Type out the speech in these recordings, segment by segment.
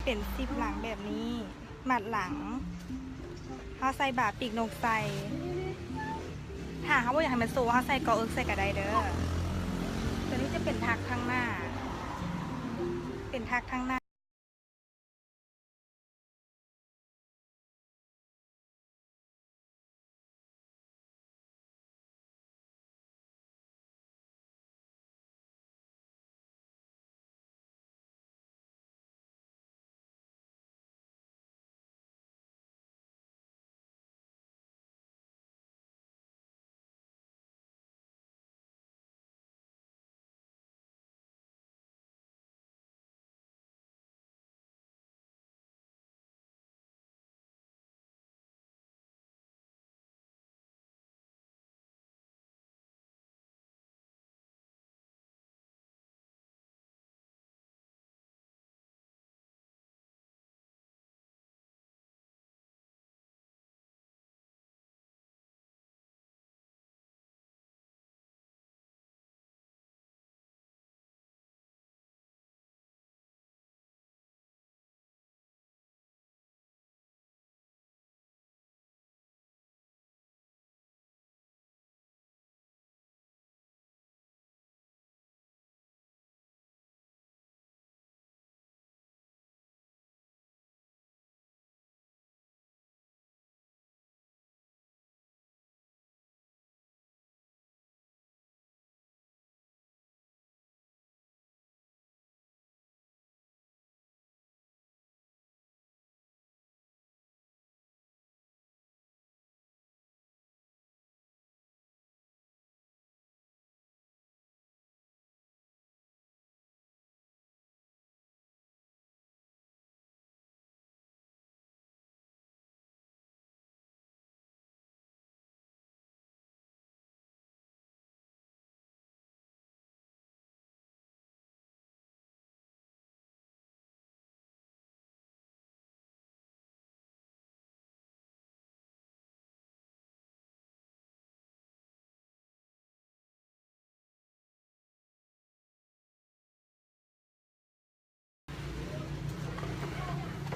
ເປັນຊິບຫຼັງແບບນີ້ ມັດຫຼັງ ເຮົາໃສ່ບາປີກນົກໃສ່. ຖ້າເຮົາບໍ່ຢາກໃຫ້ມັນໂຊ ເຮົາໃສ່ເກາະເອິກໃສ່ກໍໄດ້ເດີ. ຕົວນີ້ຈະເປັນຖັກທາງໜ້າ ເປັນຖັກທາງໜ້າ.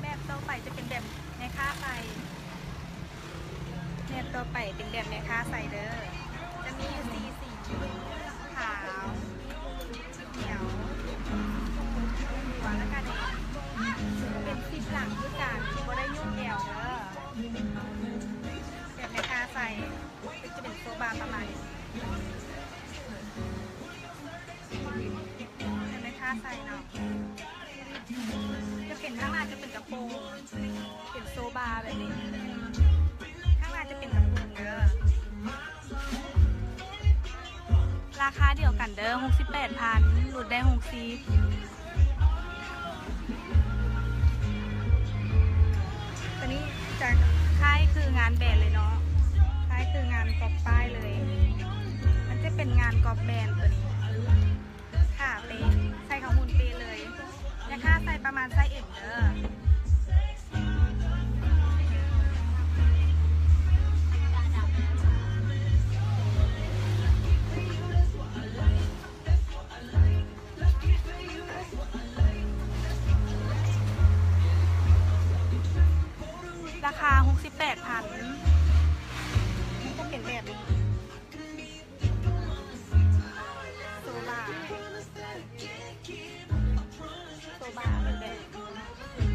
ແບບຕໍ່ໄປຈະເປັນແບບແມ່ຄ້າໃສ່. ແບບຕໍ່ໄປເປັນແບບແມ່ຄ້າໃສ່ເດີ. ຈະມີຢູ່ສີ່ສີ ຂາວ ຂຽວ ແລ້ວກະແດງ. ເປັນຊິບຫຼັງຄືກັນ ບໍ່ໄດ້ຫຍຸ້ງແອວເດີ. ແບບແມ່ຄ້າໃສ່ ຈະເປັນໂຊບາປະມານນີ້ ແບບແມ່ຄ້າໃສ່ເນາະ. ຈະເປັນ ທາງໜ້າຈະເປັນກະໂປງ ເປັນໂຊບາແບບນີ້. ທາງໜ້າຈະເປັນກະໂປງເດີ. ລາຄາດຽວກັນເດີ ຫົກສິບແປດພັນ ຫຼຸດໄດ້ຫົກສິບ. ຕົວນີ້ຈະຄ້າຍຄືງານແບນເລີຍເນາະ ຄ້າຍຄືງານກັອບປ້າຍເລີຍ. ມັນຈະເປັນງານກັອບແບນຕົວນີ້. ຂາເປະ ໃສ່ຂາຫຸ່ນເປະເລີຍ. ແມ່ຄ້າໃສ່ປະມານໄຊ M ເດີ. ລາຄາຫົກສິບແປດພັນ ຈະເປັນແບບນີ້. ໂຊບາ ໂຊບາເປັນແບບ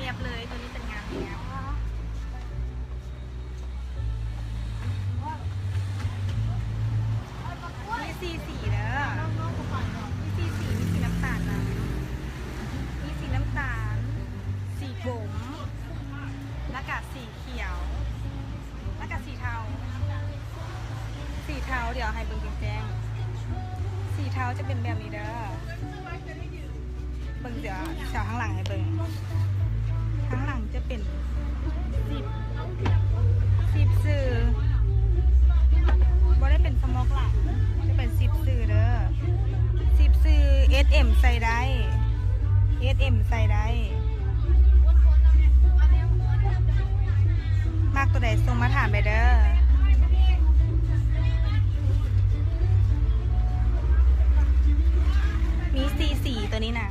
ລຽບເລີຍ ໂຕນີ້ເປັນງານລຽບ. ມີສີ່ສີເດີ ມີສີ່ສີ ມີສີນ້ຳຕານນຳ ມີສີນ້ຳຕານ ສີກົມ ແລ້ວກະສີຂຽວ ແລ້ວກະສີເທົາ. ສີເທົາ ດຽວໃຫ້ເບິ່ງແຈ້ງໆ ສີເທົາຈະເປັນແບບນີ້ເດີ. ເບິ່ງ ດຽວແຖວທາງຫຼັງໃຫ້ເບິ່ງ ທາງຫຼັງຈະເປັນຊິບ ຊິບຊື່ ບໍ່ໄດ້ເປັນສະໝອກຫຼັງ ຈະເປັນຊິບຊື່ເດີ. ສິບຊື່ ເອສ ເອັມ ໃສ່ໄດ້ ເອສ ເອັມ ໃສ່ໄດ້. ມັກໂຕໃດສົ່ງມາຖາມໄດ້ເດີ. ມີສີ່ສີໂຕນີ້ນະ.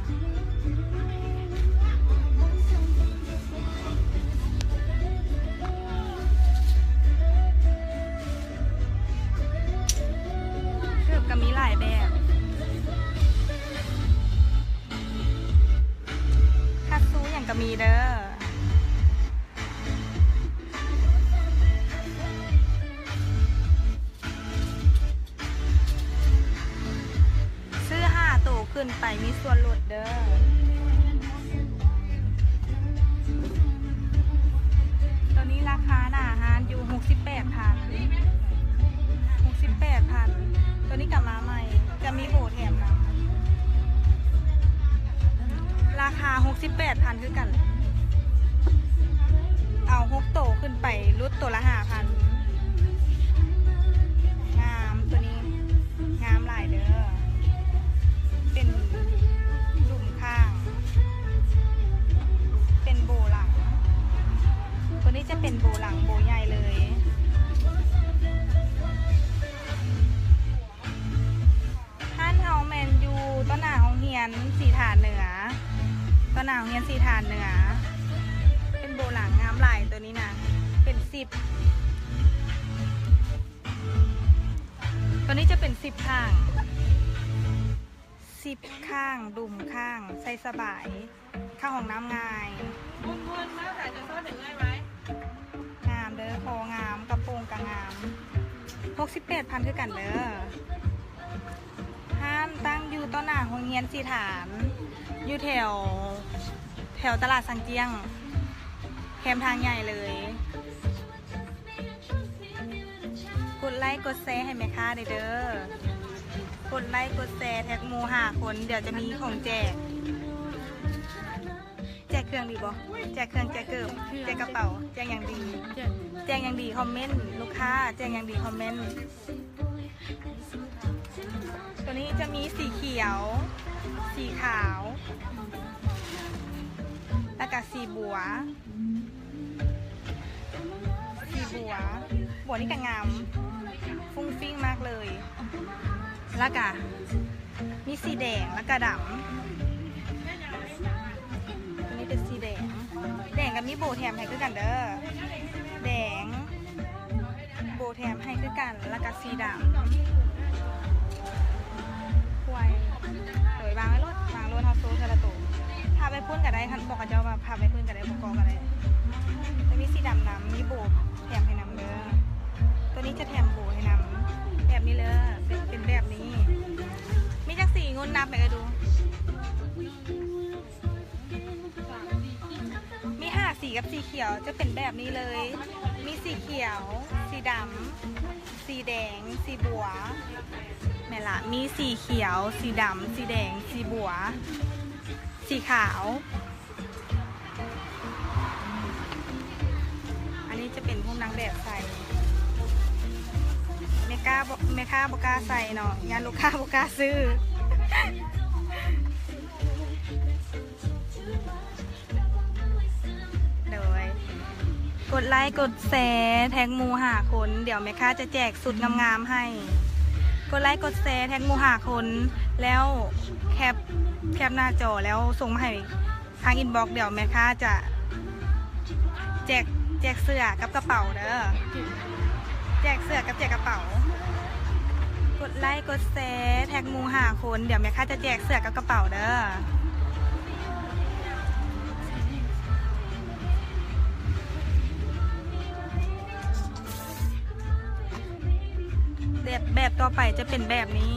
ເກີບກໍມີຫຼາຍແບບ ຄັດຊູຫຍັງກໍມີເດີ. ຊື້ຫ້າໂຕຂຶ້ນໄປມີສ່ວນລົດເດີ. ຕອນນີ້ລາຄາໜ້າຮ້ານຢູ່ຫົກສິບແປດພັນ ຫົກສິບແປດພັນ. ໂຕນີ້ກໍມາໃໝ່ ຈະມີໂບແຖມນຳ. ລາຄາຫົກສິບແປດພັນຄືກັນ ເອົາຫົກໂຕຂຶ້ນໄປ ຫຼຸດໂຕລະຫ້າພັນ. ງາມ ໂຕນີ້ງາມຫຼາຍເດີ ເປັນດຸ່ມຂ້າງ ເປັນໂບຫຼັງ. ໂຕນີ້ຈະເປັນໂບຫຼັງ ໂບໃຫຍ່ເລີຍ. ຮ້ານເຮົາແມ່ນຢູ່ຕໍ່ໜ້າໂຮງຮຽນສີທາເໜືອ ຕໍ່ໜ້າໂຮງຮຽນສີທາເໜືອ. ເປັນໂບຫຼັງງາມຫຼາຍ ໂຕນີ້ນະ ເປັນສິບ ໂຕນີ້ຈະເປັນສິບຂ້າງ ສິບຂ້າງ ດຸ່ມຂ້າງ ໃສ່ສະບາຍ. ເຂົ້າຫ້ອງນ້ຳງ່າຍ ງາມເດີ ຄໍງາມ ກະໂປງກະງາມ. ຫົກສິບແປດພັນຄືກັນເດີ. ຮ້ານຕັ້ງຢູ່ຕໍ່ໜ້າໂຮງຮຽນສີຖານ ຢູ່ແຖວ ແຖວຕະຫຼາດຊາງຈຽງ ແຄມທາງໃຫຍ່ເລີຍ. ກົດໄລກົດແຊໃຫ້ແມ່ຄ້າແດ່ເດີ ກົດໄລກົດແຊ ແທັກໝູ່ຫ້າຄົນ ດຽວຈະມີຂອງແຈກ. ແຈກເຄື່ອງດີບໍ່? ແຈກເຄື່ອງ ແຈກເກີບ ແຈກກະເປົາ ແຈກຫຍັງດີ? ແຈກຫຍັງດີຄອມເມັນ ລູກຄ້າ ແຈກຫຍັງດີຄອມເມັນ. ໂຕນີ້ຈະມີສີຂຽວ ສີຂາວ ແລ້ວກະສີບົວ. ສີບົວ ບົວນີ້ກະງາມ ຟຸ້ງຟິ້ງມາກເລີຍ. ແລ້ວກະມີສີແດງ ແລ້ວກະດຳ. ໂຕນີ້ເປັນສີແດງ ແດງກະມີໂບແຖມໃຫ້ຄືກັນເດີ ແດງ ໂບແຖມໃຫ້ຄືກັນ ແລ້ວກະສີດຳ. ໂດຍ ວາງໄວ້ໂລດ ວາງໂລດ ເຮົາໂຊເທື່ອລະໂຕ. ພັບໄວ້ພຸ້ນກະໄດ້ ຄັນບອກເຂົາເຈົ້າວ່າພັບໄວ້ພຸ້ນກະໄດ້ ບໍ່ກໍກະໄດ້. ແຕ່ມີສີດຳນຳ ມີໂບແຖມໃຫ້ນຳເດີ. ໂຕນີ້ຈະແຖມໂບໃຫ້ນຳ ແບບນີ້ເລີຍ ເປັນ ເປັນແບບນີ້. ມີຈັກສີ? ງຸ່ນນັບໃຫ້ເອື້ອຍດູ. ມີຫ້າສີກັບສີຂຽວ ຈະເປັນແບບນີ້ເລີຍ ມີສີຂຽວ ສີດຳ ສີແດງ ສີບົວ. ແມ່ນລະ ມີສີຂຽວ ສີດຳ ສີແດງ ສີບົວ ສີຂາວ. ອັນນີ້ຈະເປັນພວກນາງແບບໃສ່ ແມ່ຄ້າບໍ່ ແມ່ຄ້າບໍ່ກ້າໃສ່ເນາະ ຢ້ານລູກຄ້າບໍ່ກ້າຊື້. ໂດຍ ກົດໄລກົດແຊ ແທັກໝູ່ຫ້າຄົນ ດຽວແມ່ຄ້າຈະແຈກຊຸດງາມໆໃຫ້. ກົດໄລກົດແຊ ແທັກໝູ່ຫ້າຄົນ ແລ້ວແຄບ ແຄບໜ້າຈໍ ແລ້ວສົ່ງມາໃຫ້ທາງອິນບັອກ ດຽວແມ່ຄ້າຈະແຈກ ແຈກເສື້ອກັບກະເປົາເດີ. ແຈກເສື້ອກັບແຈກກະເປົາ. ກົດໄລກົດແຊ ແທັກໝູ່ຫ້າຄົນ ດຽວແມ່ຄ້າຈະແຈກເສື້ອກັບກະເປົາເດີ. ບຕໍ່ໄປຈະເປັນແບບນີ້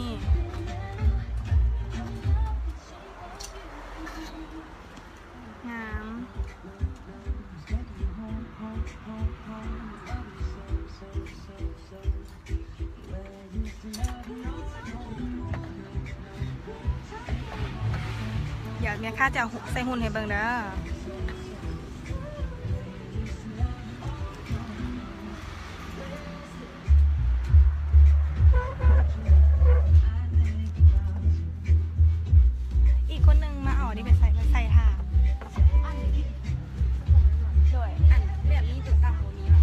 ງາມ. ດຽວແມ່ຄ້າຈະໃສ່ຫຸ່ນໃຫ້ເບິ່ງເດີ. ອີກຄົນໜຶ່ງມາເອົາອັນນີ້ໄປໃສ່ ໄປໃສ່ຖ້າ. ໂດຍ ອັນແບບນີ້ຕົວຕ່ຳບໍ່ມີຫວາ?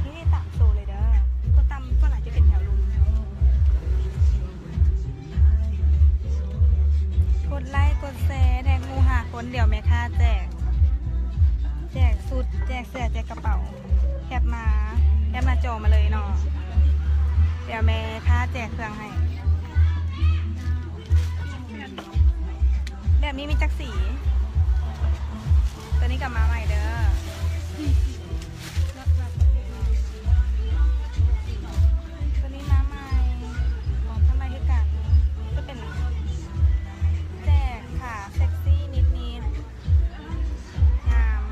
ນີ້ຕາມໂຊເລີຍເດີ ຕົວຕ່ຳສ່ວນຫຼາຍຈະເປັນແຖວລຸ່ມ. ກົດໄລກົດແຊ ແທັກໝູ່ຫ້າຄົນ ດຽວແມ່ຄ້າແຈກ ແຈກຊຸດ ແຈກເສື້ອ ແຈກກະເປົາ. ແຄບມາ ແຄບໜ້າຈໍມາເລີຍເນາະ ດຽວແມ່ຄ້າແຈກເຄື່ອງໃຫ້. ແບບນີ້ມີຈັກສີ? ຕົວນີ້ກໍມາໃໝ່ເດີ ຕົວນີ້ມາໃໝ່ ຂ້າງໃນຄືກັນ ຈະເປັນແຈກຂາເຊັກຊີນິດໆ ງາມ.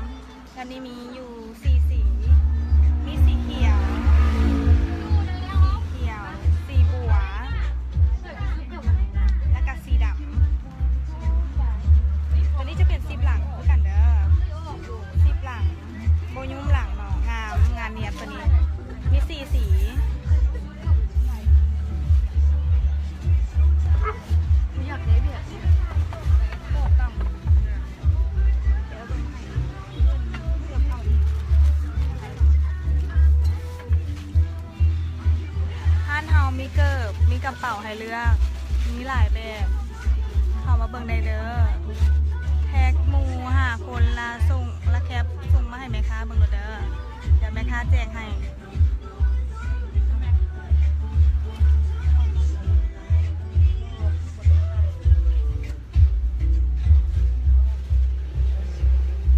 ອັນນີ້ມີຢູ່ສີ່ສີ ມີສີຂຽວ ສີຂຽວ ສີບົວ ແລ້ວກະສີດຳ. ຕົວນີ້ຈະເປັນຊິບຫຼັງຄືກັນເດີ ຊິບຫຼັງ ບໍ່ຫຍຸ້ມຫຼັງເນາະ ງາມ ງາມນຽບ. ຕົວນີ້ມີສີ່ສີ ຢາກໄດ້ແບບນີ້ ໂຕຕ່ຳ. ຮ້ານເຮົາມີເກີບ ມີກະເປົາໃຫ້ເລືອກ ມີຫຼາຍແບບ ເຂົ້າມາເບິ່ງໄດ້ເດີ. ແທັກໝູ່ຫ້າຄົນ ລະສົ່ງ ລະແຄບສົ່ງມາໃຫ້ແມ່ຄ້າເບິ່ງໂລດເດີ ດຽວແມ່ຄ້າແຈກໃຫ້.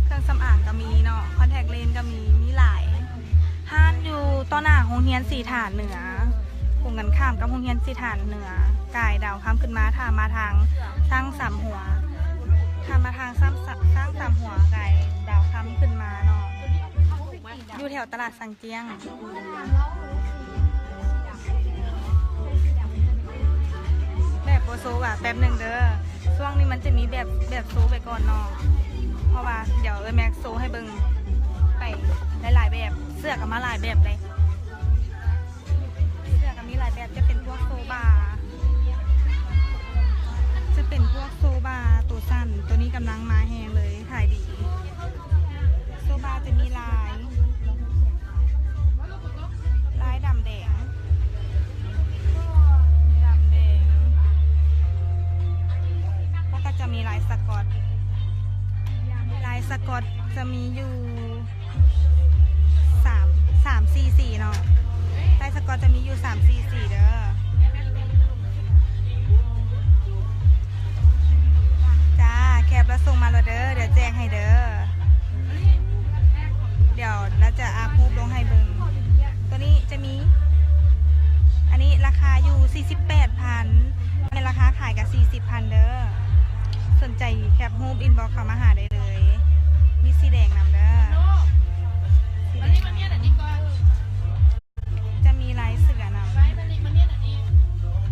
ເຄື່ອງສຳອາງກໍມີເນາະ ຄອນແທັກເລນກໍມີ ມີຫຼາຍຮ້ານຢູ່ຕໍ່ໜ້າໂຮງຮຽນສີຖານເໜືອ ກົງກັນຂ້າມກັບໂຮງຮຽນສີຖານເໜືອ ກາຍດາວຄຳຂຶ້ນມາ ຖ້າມາທາງຊ້າງສາມຫົວ ຖ້າມາທາງຊ້າງ ຊ້າງສາມຫົວ ກາຍດາວຄຳຂຶ້ນມາເນາະ ຢູ່ແຖວຕະຫຼາດສັງ ແບບບໍ່ໂຊຫວາ ແປັບໜຶ່ງເດີ ຊ່ວງນີ້ມັນຈະມີແບບ ແບບໂຊໄປກ່ອນເນາະ ເພາະວ່າດຽວເອື້ອຍແມັກໂຊໃຫ້ເບິ່ງໄປຫຼາຍໆແບບ ເສື້ອກໍມາຫຼາຍແບບເລີຍ ເສື້ອກໍມີຫຼາຍແບບ ຈະເປັນພວກໂຊບາ ຈະເປັນພວກໂຊບາໂຕສັ້ນ ໂຕນີ້ກຳລັງມາແຮງເລີຍ ຂາຍດີ. ໂຊບາຈະມີລາຍ ລາຍດຳແດງ ດຳແດງ ແລ້ວກໍຈະມີລາຍສະກອດ ລາຍສະກອດຈະມີຢູ່ ສາມ ສາມສີ່ສີເນາະ ລາຍສະກອດຈະມີຢູ່ສາມສີ່ສີເດີ. ຈ້າ ແຄບແລ້ວສົ່ງມາໂລດເດີ ດຽວແຈກໃຫ້ເດີ ດຽວລາວຈະອັບຮູບລົງໃຫ້ເບິ່ງ. ໂຕນີ້ຈະມີ ອັນນີ້ລາຄາຢູ່ສີ່ສິບແປດພັນ ແມ່ນລາຄາຂາຍກະສີ່ສິບພັນເດີ. ສົນໃຈແຄບຮູບອິນບັອກເຂົ້າມາຫາໄດ້ເລີຍ. ມີສີແດງນຳເດີ ສີແດງນຳ ຈະມີລາຍເສືອນຳ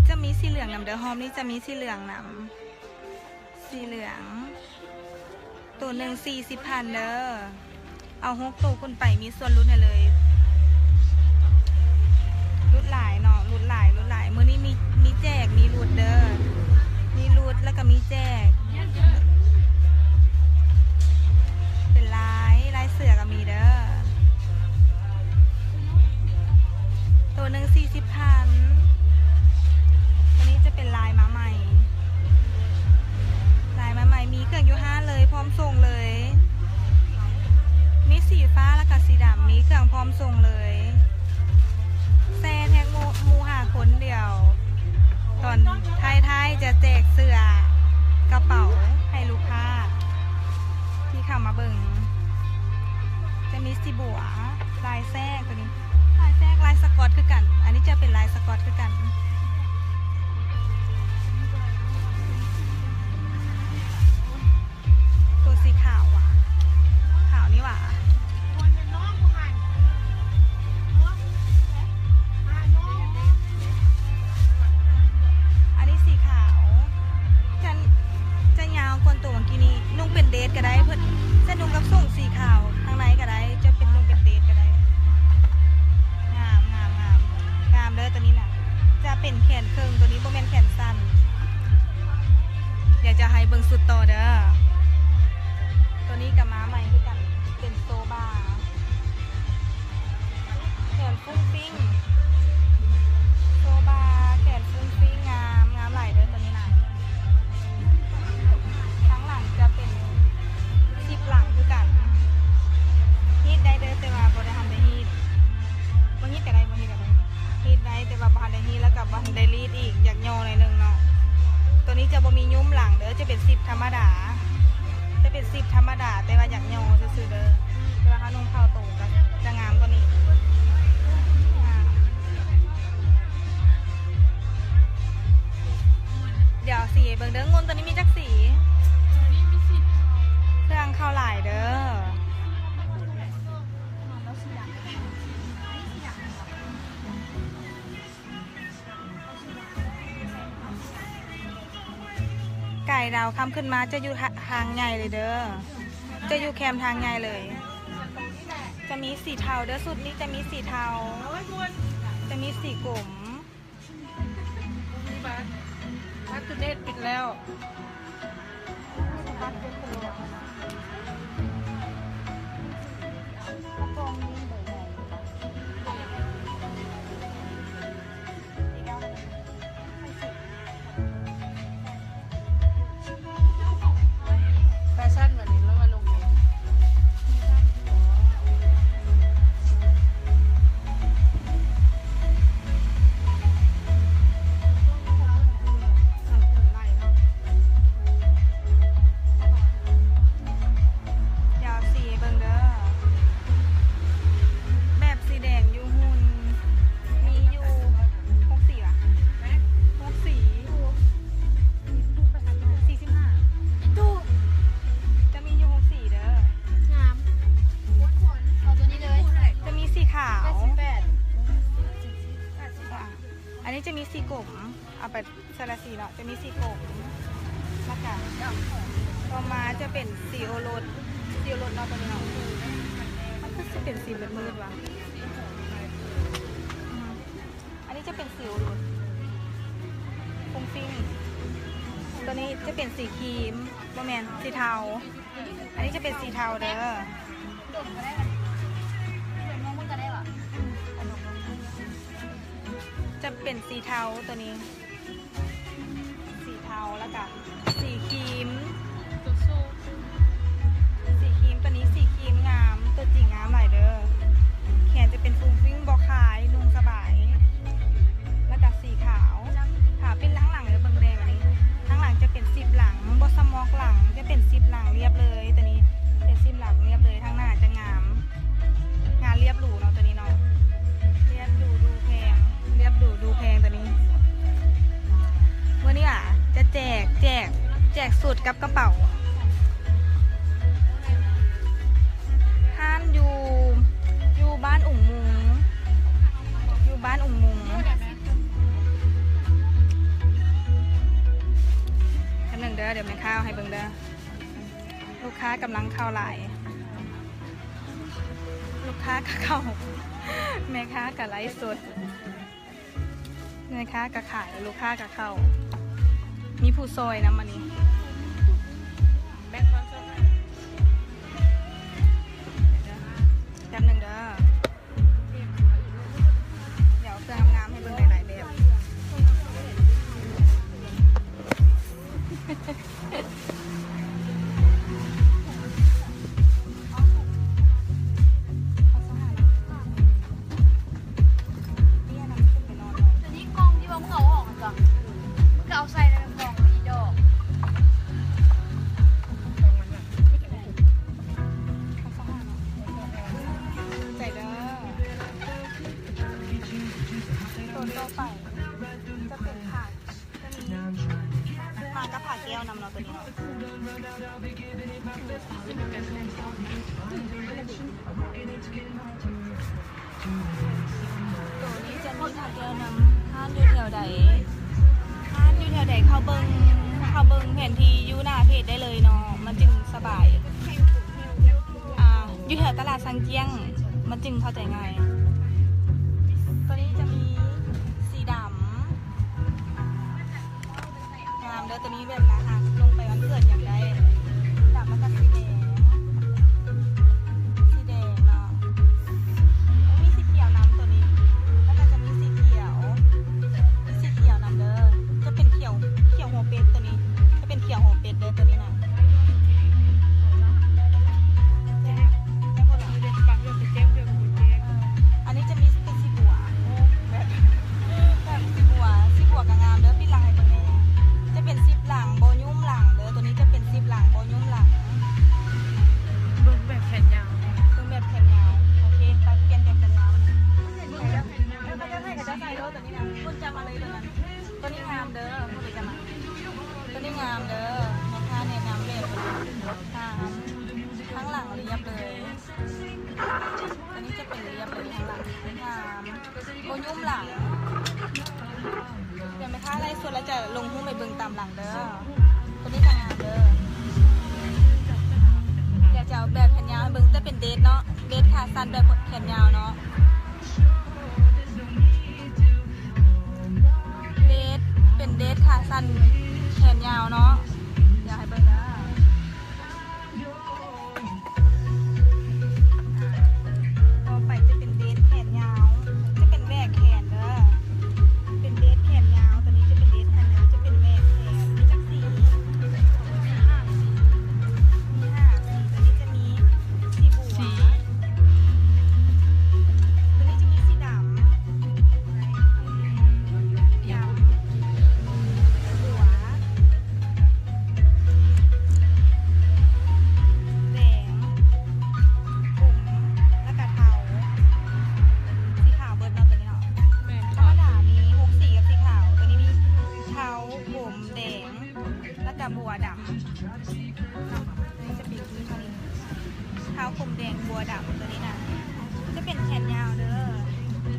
ຈະມີສີເຫຼືອງນຳເດີ. ຮອບນີ້ຈະມີສີເຫຼືອງນຳ ສີເຫຼືອງ ໂຕໜຶ່ງສີ່ສິບພັນເດີ. ເອົາຫົກໂຕຂຶ້ນໄປ ມີສ່ວນຫຼຸດໃຫ້ເລີຍ. ຫຼຸດຫຼາຍເນາະ ຫຼຸດຫຼາຍ ຫຼຸດຫຼາຍ. ມື້ນີ້ມີ ມີແຈກ ມີຫຼຸດເດີ ມີຫຼຸດ ແລ້ວກໍມີແຈກ. ເປັນລາຍ ລາຍເສືອກໍມີເດີ. ໂຕໜຶ່ງສີ່ສິບພັນ. ໂຕນີ້ຈະເປັນລາຍມາໃໝ່ ລາຍມາໃໝ່ ມີເຄື່ອງຢູ່ຮ້ານເລີຍ ພ້ອມສົ່ງເລີຍ. ມີສີຟ້າ ແລ້ວກະສີດຳ ມີເຄື່ອງພ້ອມສົ່ງເລີຍ. ແຊແທັກໝູ່ ໝູ່ຫ້າຄົນ ດຽວຕອນທ້າຍໆຈະແຈກເສື້ອກະເປົາໃຫ້ລູກຄ້າທີ່ເຂົ້າມາເບິ່ງ. ຈະມີສີບົວ ລາຍແຊກ ໂຕນີ້ ລາຍແຊ ແຈກລາຍສະກອດຄືກັນ ອັນນີ້ຈະເປັນລາຍສະກອດຄືກັນ. ຕົວສີຂາວຫວາ? ຂາວນີ້ຫວາ? ອັນນີ້ສີຂາວ ຈະ ຈະຍາວກວ່າຕົວເມື່ອກີ້ນີ້ ນຸ່ງເປັນເດດກໍໄດ້ ເພິ່ນຈະນຸ່ງກັບສົ້ງສີຂາວ ທາງໃນກໍໄດ້ ຈະເປັນນຸ່ງເປັນເດດກໍໄດ້. ງາມ ງາມ ງາມ ງາມເດີ ຕົວນີ້ນະ ຈະເປັນແຂນເຄິ່ງ ຕົວນີ້ບໍ່ແມ່ນແຂນສັ້ນ. ດຽວຈະໃຫ້ເບິ່ງຊຸດຕໍ່ເດີ. ຕົວນີ້ກໍມາໃໝ່ຄືກັນ ເປັນໂຊບາ ແຂນຟຸ້ງຟິ້ງ ໂຊບາ ແຂນຟຸ້ງຟິ້ງ ງາມ ງາມຫຼາຍເດີຕົວນີ້ນະ. ທາງຫຼັງຈະເປັນຊິບຫຼັງຄືກັນ ຮີດໄດ້ເດີ ແຕ່ວ່າບໍ່ໄດ້ ທັນໄດ້ຮີດ ບໍ່ຮີດກໍໄດ້ ບໍ່ຮີດກໍໄດ້. ຮີດໄດ້ ແຕ່ວ່າບໍ່ທັນໄດ້ຮີດ ແລ້ວກໍບໍ່ທັນໄດ້ລີດອີກ ຢາກຫຍໍ້ໜ້ອຍໜຶ່ງເນາະ. ຕົວນີ້ຈະບໍ່ມີຫຍຸ້ມຫຼັງເດີ ຈະເປັນຊິບທຳມະດາ ຈະເປັນຊິບທຳມະດາ ແຕ່ວ່າຢາກຫຍໍ້ຊື່ໆເດີ. ແຕ່ວ່າຖ້ານຸ່ງເຂົ້າໂຕກໍຈະງາມກວ່ານີ້. ດຽວສີໃຫ້ເບິ່ງເດີ ງຸ່ນຕົວນີ້ມີຈັກສີ? ເຄື່ອງເຂົ້າຫຼາຍເດີ. ກາຍດາວຄ່ຳຂຶ້ນມາຈະຢູ່ທາງໃຫຍ່ເລີຍເດີ ຈະຢູ່ແຄມທາງໃຫຍ່ເລີຍ. ຈະມີສີເທົາເດີ ຊຸດນີ້ຈະມີສີເທົາ ຈະມີສີກົມ. ອັບເດດປິດແລ້ວ. ແຟຊັ່ນແບບນີ້ລະວ່າລົງເອງ. ດຽວເອົາສີໃຫ້ເບິ່ງເດີ ແບບສີແດງຢູ່ຫຸ່ນ ມີຢູ່ຫົກສີຫວາ? ຫົກສີ ສີ່ສິບຫ້າ ຈະມີຢູ່ຫົກສີເດີ. ງາມ ເອົາຕົວນີ້ເລີຍ ຈະມີສີຂາວ ອັນນີ້ຈະມີສີກົມ ເອົາໄປ ໃສ່ລະສີເນາະ ຈະມີສີກົມ ແລ້ວກະຕໍ່ມາຈະເປັນສີໂອລົດ ສີໂອລົດເນາະ ຕົວນີ້ເນາະ ມັນຄືຊິເປັນສີມືດໆຫວາ? ອັນນີ້ຈະເປັນສີໂອລົດ ຟຸ້ງຟິ້ງ ຕົວນີ້ຈະເປັນສີຄຣີມ ບໍ່ແມ່ນ ສີເທົາ ອັນນີ້ຈະເປັນສີເທົາເດີ ຈະເປັນສີເທົາຕົວນີ້ ສີເທົາ ແລ້ວກະສີຄຣີມ ສີຄຣີມ ຕົວນີ້ສີຄຣີມງາມ ຕົວຈິງງາມຫຼາຍເດີ. ແຂນຈະເປັນຟຸ້ງຟິ້ງ ບໍ່ຄາຍ ນຸ່ງສະບາຍ ແລ້ວກະສີຂາວ. ຝາປິດທາງຫຼັງເດີ ເບິ່ງແດ່ບາດນີ້ ທາງຫຼັງຈະເປັນຊິບຫຼັງ ບໍ່ສະໝອກຫຼັງ ຈະເປັນຊິບຫຼັງລຽບເລີຍ ຕົວນີ້ເປັນຊິບຫຼັງລຽບເລີຍ ທາງໜ້າຈະງາມ ງານລຽບຫຼູເນາະ ຕົວນີ້ເນາະ ລຽບຫຼູດູແພງ ລຽບຫຼູດູແພງຕົວນີ້. ມື້ນີ້ອະ ຈະແຈກ ແຈກ ແຈກຊຸດກັບກະເປົາ ຮ້ານຢູ່ ຢູ່ບ້ານອຸງມຸງ ຢູ່ບ້ານອຸງມຸງ. ແປັບໜຶ່ງເດີ ດຽວແມ່ຄ້າເອົາໃຫ້ເບິ່ງເດີ. ລູກຄ້າກຳລັງເຂົ້າຫຼາຍ ລູກຄ້າກະເຂົ້າ ແມ່ຄ້າກະໄລສົດ ແມ່ຄ້າກະຂາຍ ລູກຄ້າກະເຂົ້າ ມີຜູ້ຊ່ອຍນຳອັນນີ້. ແປັບໜຶ່ງເດີ. ດຽວເຄື່ອງງາມໆໃຫ້ເບິ່ງຫຼາຍໆແບບ. ຕົວນີ້ກ່ອງທີ່ວ່າມຶງເອົາອອກຫັ້ນຕົວະ ມຶງກະເອົາໃສ່ໃນກ່ອງນີ້ດອກ. ໂຕນີ້ຈະມີຖ້າແກ້ວນຳ. ຮ້ານຢູ່ແຖວໃດ? ຮ້ານຢູ່ແຖວໃດ? ເຂົ້າເບິ່ງ, ເຂົ້າເບິ່ງແຜນທີ່ຢູ່ໜ້າເພຈໄດ້ເລີຍເນາະ, ມັນຈຶ່ງສະບາຍ. ອ່າ ຢູ່ແຖວຕະຫຼາດຊາງຈຽງ, ມັນຈຶ່ງເຂົ້າໃຈງ່າຍ. ໂຕນີ້ຈະມີສີດຳ. ງາມເດີ ໂຕນີ້ແບບໜ້າຮັກ ລົງໄປວັນເກີດຢາກໄດ້ ດຳ ແລ້ວກໍສີແດງ ສີແດງເນາະ ມີສີຂຽວນຳໂຕນີ້ ແລ້ວກໍຈະມີສີຂຽວ ມີສີຂຽວນຳເດີ ຈະເປັນຂຽວ ຂຽວຫົວເປັດໂຕນີ້ ຈະເປັນຂຽວຫົວເປັດເດີໂຕນີ້ນະ. ອັນນີ້ຈະມີເປັນສີບົວ ແບບ ແບບສີບົວ ສີບົວກໍງາມເດີ ປິດຫຼັງໃຫ້ເບິ່ງແດ່ ຈະເປັນຊິບຫຼັງ ບໍ່ຫຍຸ້ມຫຼັງເດີ ໂຕນີ້ຈະເປັນຊິບຫຼັງ ບໍ່ຫຍຸ້ມຫຼັງ ເບິ່ງແບບແຂນຍາວ ເບິ່ງແບບແຂນຍາວ ໂອເຄ ໄປປ່ຽນແບບແຂນຍາວ ເອີ ເຂົາເຈົ້າໃຫ້ ເຂົາເຈົ້າໃສ່ໂລດໂຕນີ້ນະ ຄຸນຈຳເອົາເລີຍໂຕນັ້ນ ໂຕນີ້ງາມເດີ ໂຕນີ້ງາມເດີ ແມ່ຄ້າແນະນຳແບບງາມ ຂ້າງຫຼັງລຽບເລີຍ ອັນນີ້ຈະເປັນລຽບເລີຍ ຂ້າງຫຼັງງາມ ບໍ່ຫຍຸ້ມຫຼັງ ດຽວແມ່ຄ້າໄລສົດແລ້ວຈະລົງຮູບໃຫ້ເບິ່ງຕາມຫຼັງເດີ ໂຕນີ້ກໍງາມເດີ ດຽວຈະເອົາແບບແຂນຍາວໃຫ້ເບິ່ງ ແຕ່ເປັນເດດເນາະ ເດດຂາສັ້ນແບບແຂນຍາວເນາະ ເດດ ເປັນເດດຂາສັ້ນແຂນຍາວເນາະ ດຽວໃຫ້ເບິ່ງເດີ. ຕໍ່ໄປຈະເປັນເດດແຂນຍາວ ຈະເປັນແຫວກແຂນເດີ ເປັນເດດແຂນຍາວ ໂຕນີ້ຈະເປັນເດດແຂນຍາວ ຈະເປັນແຫວກແຂນ ມີຈັກສີ? ມີຫ້າສີ ມີຫ້າສີ ໂຕນີ້ຈະມີສີບົວ ສີ ໂຕນີ້ຈະມີສີດຳ ດຳ ບົວ ແດງ ກົມ ແລ້ວກະເທົາ ສີຂາວເບິດເນາະ ໂຕນີ້ເນາະ ແມ່ນ ທຳມະດາມີຫົກສີກັບສີຂາວ ໂຕນີ້ມີເທົາ ກົມ ແດງ ແລ້ວກະບົວດຳເນາະ ຈະເປັນ ເທົາກົມແດງບົວດຳ ໂຕນີ້ນະ ຈະເປັນແຂນຍາວເດີ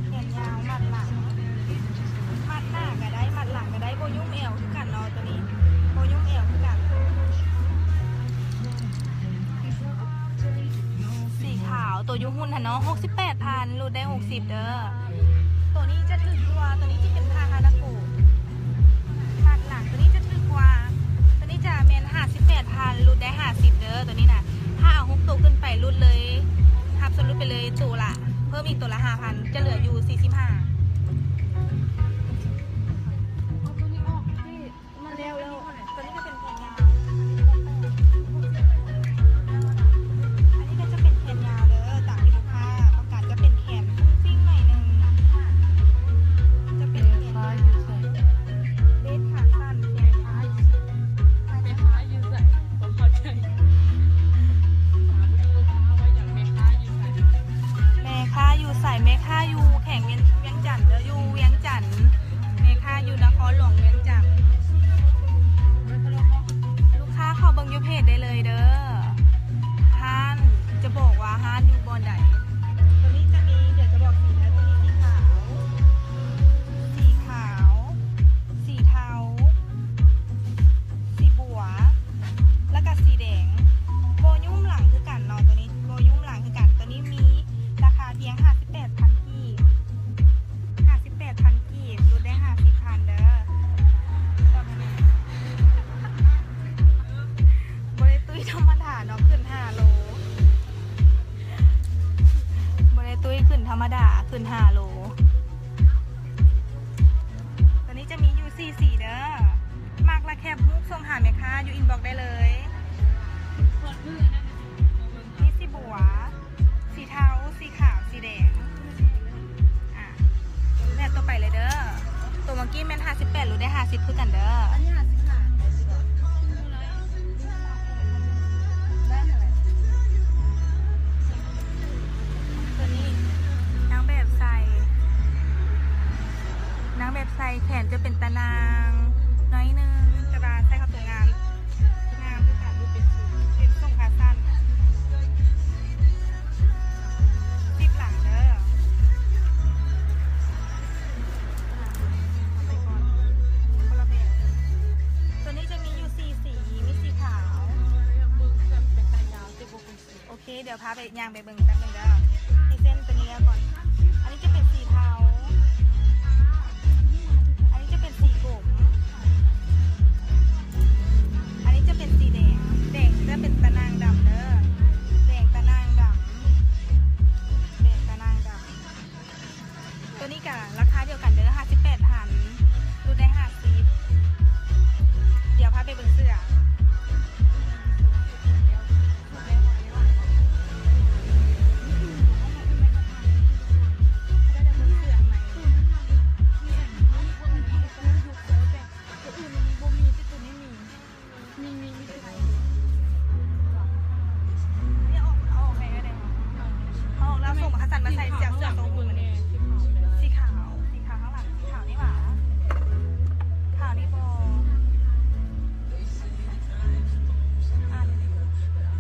ແຂນຍາວ ມັດຫຼັງ ມັດໜ້າກະໄດ້ ມັດຫຼັງກະໄດ້ ບໍ່ຫຍຸ້ມແອວຄືກັນເນາະ ໂຕນີ້ ບໍ່ຫຍຸ້ມແອວຄືກັນ ສີຂາວ ໂຕຢູ່ຫຸ້ນຫັ້ນເນາະ ຫົກສິບແປດພັນ ຫຼຸດໄດ້ຫົກສິບເດີ. ໂຕນີ້ຈະຖືກກວ່າ ໂຕນີ້ຈະເປັນຜ້າຮານາໂກະ ມັດຫຼັງ ໂຕນີ້ຈະຖືກກວ່າ ໂຕນີ້ຈະແມ່ນຫ້າສິບແປດພັນ ຫຼຸດໄດ້ຫ້າສິບເດີ ໂຕນີ້ນະ ຖ້າເອົາຫົກໂຕຂຶ້ນໄປຫຼຸດເລີຍ ຮັບສ່ວນຫຼຸດໄປເລີຍໂຕລະ ເພີ່ມອີກໂຕລະຫ້າພັນ ຈະເຫຼືອຢູ່ສີ່ສິບຫ້າ. ມາແລ້ວ ແລ້ວ ໂຕນີ້ກະເປັນແຂນຍາວ ອັນນີ້ກະຈະເປັນແຂນຍາວເດີ ຕາມທີ່ລູກຄ້າຕ້ອງການ ຈະເປັນແຂນຟຸ້ງຟິ້ງໜ້ອຍໜຶ່ງ ຈະເປັນແຂນຍາວ ເດດຂາສັ້ນ ແຂນຍາວ ແມ່ຄ້າຢູ່ໃສ ບໍ່ເຂົ້າໃຈ ຖາມລູກຄ້າວ່າຫຍັງ ແມ່ຄ້າຢູ່ໃສ ແມ່ຄ້າຢູ່ໃສ ແມ່ຄ້າຢູ່ແຂວງວຽງ ວຽງຈັນເດີ ຢູ່ວຽງຈັນ. ແມ່ຄ້າຢູ່ນະຄອນຫຼວງວຽງຈັນ ລູກຄ້າເຂົ້າເບິ່ງຢູ່ເພຈໄດ້ເລີຍເດີ ຮ້ານ ຈະບອກວ່າຮ້ານຢູ່ບ່ອນໃດ ໂຕນີ້ຈະມີ ດຽວຈະບອກສີເດີ ໂຕນີ້ສີຂາວ ສີຂາວ ສີເທົາ ສີບົວ ແລ້ວກະສີແດງ ບໍ່ຫຍຸ້ມຫຼັງຄືກັນເນາະ ໂຕນີ້ບໍ່ຫຍຸ້ມຫຼັງຄືກັນ ໂຕນີ້ມີລາຄາພຽງຫ້າສິບແປດພັນກີບ ຫ້າສິບແປດພັນ ກີບ ຫຼຸດໄດ້ຫ້າສິບພັນເດີ ບໍ່ໄດ້ຕຸ້ຍທຳມະດາເນາະ ຂຶ້ນຫ້າໂລ ບໍ່ໄດ້ຕຸ້ຍຂຶ້ນທຳມະດາ ຂຶ້ນຫ້າໂລ ໂຕນີ້ຈະມີຢູ່ສີ່ສີເດີ ມັກລະແຄບຮູບສົ່ງຫາແມ່ຄ້າຢູ່ອິນບັອກໄດ້ເລີຍ ມີສີບົວ ສີເທົາ ສີຂາວ ສີແດງ ອ່າ ແບບຕໍ່ໄປເລີຍເດີ ໂຕເມື່ອກີ້ແມ່ນຫ້າສິບແປດ ຫຼຸດໄດ້ຫ້າສິບຄືກັນເດີ ອັນນີ້ຫ້າສິບຫ້າ ໂຕນີ້ນາງແບບໃສ່ ເຄ ດຽວພາໄປ ຍ່າງໄປເບິ່ງແປັບໜຶ່ງເດີ. ພຣີເຊັນໂຕນີ້ແລ້ວກ່ອນ. ອັນນີ້ຈະເປັນສີເທົາ, ອັນນີ້ຈະເປັນສີກົມ, ອັນນີ້ຈະເປັນສີແດງ. ແດງຈະເປັນຕາໜ່າງດຳເດີ, ແດງຕາໜ່າງດຳ, ແດງຕາໜ່າງດຳ. ໂຕນີ້ກະລາຄາດຽວກັນເດີ ຫ້າສິບແປດພັນ ຫຼຸດໄດ້ຫ້າສິບ. ດຽວພາໄປເບິ່ງເສື້ອ. ມີ ມີ ມີ ເອົາອອກ ເອົາອອກໃຫ້ແດ່. ເອົາອອກແລ້ວສົ່ງ ຄັນຊັ້ນມາໃສ່ເສື້ອ ເສື້ອໂຕອື່ນ. ສີຂາວ ສີຂາວຂ້າງຫຼັງ ສີຂາວນີ້ຫວາ? ຂາວນີ້ບໍ່? ອັນ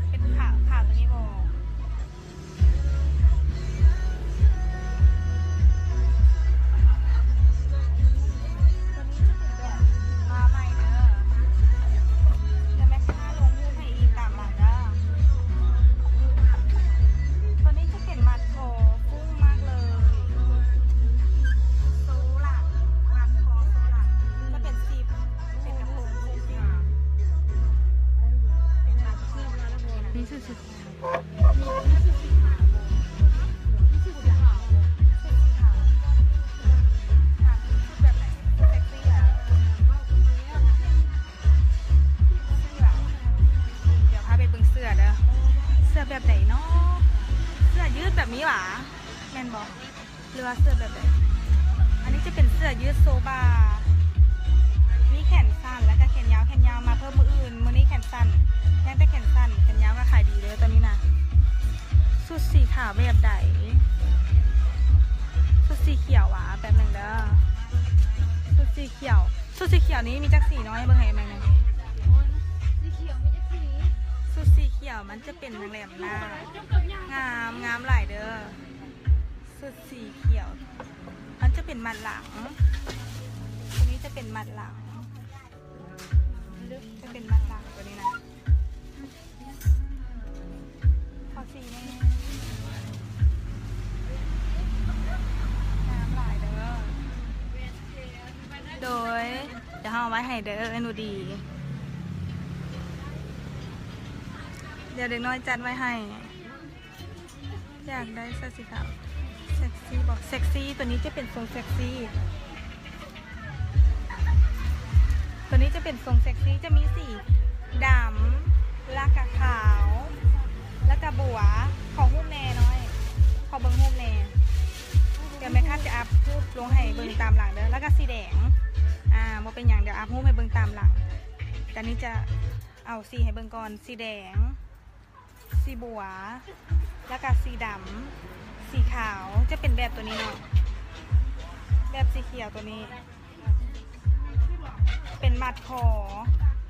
ເປັນຂາວ ຂາວໂຕນີ້ບໍ່? ໂຕນີ້ຈະເປັນແບບມາໃໝ່ເດີ. ດຽວແມັກຊິພາລົງຮູບໃຫ້ອີກຕາມຫຼັງເດີ. ໂຕນີ້ຈະເປັນມັດຄໍ ຟຸ້ງມາກເລີຍ. ໂຊຫຼັງ ມັດຄໍໂຊຫຼັງ ຈະເປັນຊິບ ເປັນກະໂປງ ເປັນຊິບ ເປັນມັດຄໍ. ນີ້ຄື ດຽວພາໄປເບິ່ງເສື້ອເດີ. ເສື້ອແບບໃດເນາະ? ເສື້ອຍືດແບບນີ້ຫວາ? ແມ່ນບໍ່? ຫຼືວ່າເສື້ອແບບໃດ? ອັນນີ້ຈະເປັນເສື້ອຍືດໂຊບາ ມີແຂນສັ້ນ ແລ້ວກະແຂນຍາວ, ແຂນຍາວມາເພີ່ມມື້ອື່ນ, ມື້ນີ້ແຂນສັ້ນ ຍັງແຕ່ແຂນສັ້ນ, ແຂນຍາວກະຂາຍດີເດີ. ໂຕນີ້ນະ ຊຸດສີຂາວແບບໃດ? ຊຸດສີຂຽວຫວາ? ແປັບໜຶ່ງເດີ. ຊຸດສີຂຽວ ຊຸດສີຂຽວນີ້ມີຈັກສີເນາະ? ໃຫ້ເບິ່ງໃຫ້ແມ່ແດ່. ຊຸດສີຂຽວມັນຈະເປັນແຫຼມໆ ໜ້າ ງາມ ງາມຫຼາຍເດີ. ຊຸດສີຂຽວ ມັນຈະເປັນມັດຫຼັງ, ໂຕນີ້ຈະເປັນມັດຫຼັງ, ຈະເປັນມັດຫຼັງໂຕນີ້ນະ. ຂໍສີແດ່. ງາມຫຼາຍເດີ. ໂດຍ ດຽວເຮົາເອົາໄວ້ໃຫ້ເດີ ເອື້ອຍໜູດີ. ດຽວເດັກນ້ອຍຈັດໄວ້ໃຫ້. ຢາກໄດ້ເສື້ອສີຂາວ ເຊັກຊີບໍ່? ເຊັກຊີ. ໂຕນີ້ຈະເປັນຊົງເຊັກຊີ, ໂຕນີ້ຈະເປັນຊົງເຊັກຊີ ຈະມີສີດຳ ແລ້ວກະຂາວ ແລ້ວກະບົວ. ຂໍຮູບແດ່ນ້ອຍ ຂໍເບິ່ງຮູບແດ່. ດຽວແມ່ຄ້າຈະອັບຮູບລົງໃຫ້ເບິ່ງຕາມຫຼັງເດີ. ແລ້ວກະສີແດງ ອາ ບໍ່ເປັນຫຍັງ ດຽວອັບຮູບໃຫ້ເບິ່ງຕາມຫຼັງ. ຕອນນີ້ຈະເອົາສີໃຫ້ເບິ່ງກ່ອນ ສີແດງ ສີບົວ ແລ້ວກະສີດຳ ສີຂາວ ຈະເປັນແບບໂຕນີ້ເນາະ, ແບບສີຂຽວໂຕນີ້ ເປັນມັດຄໍ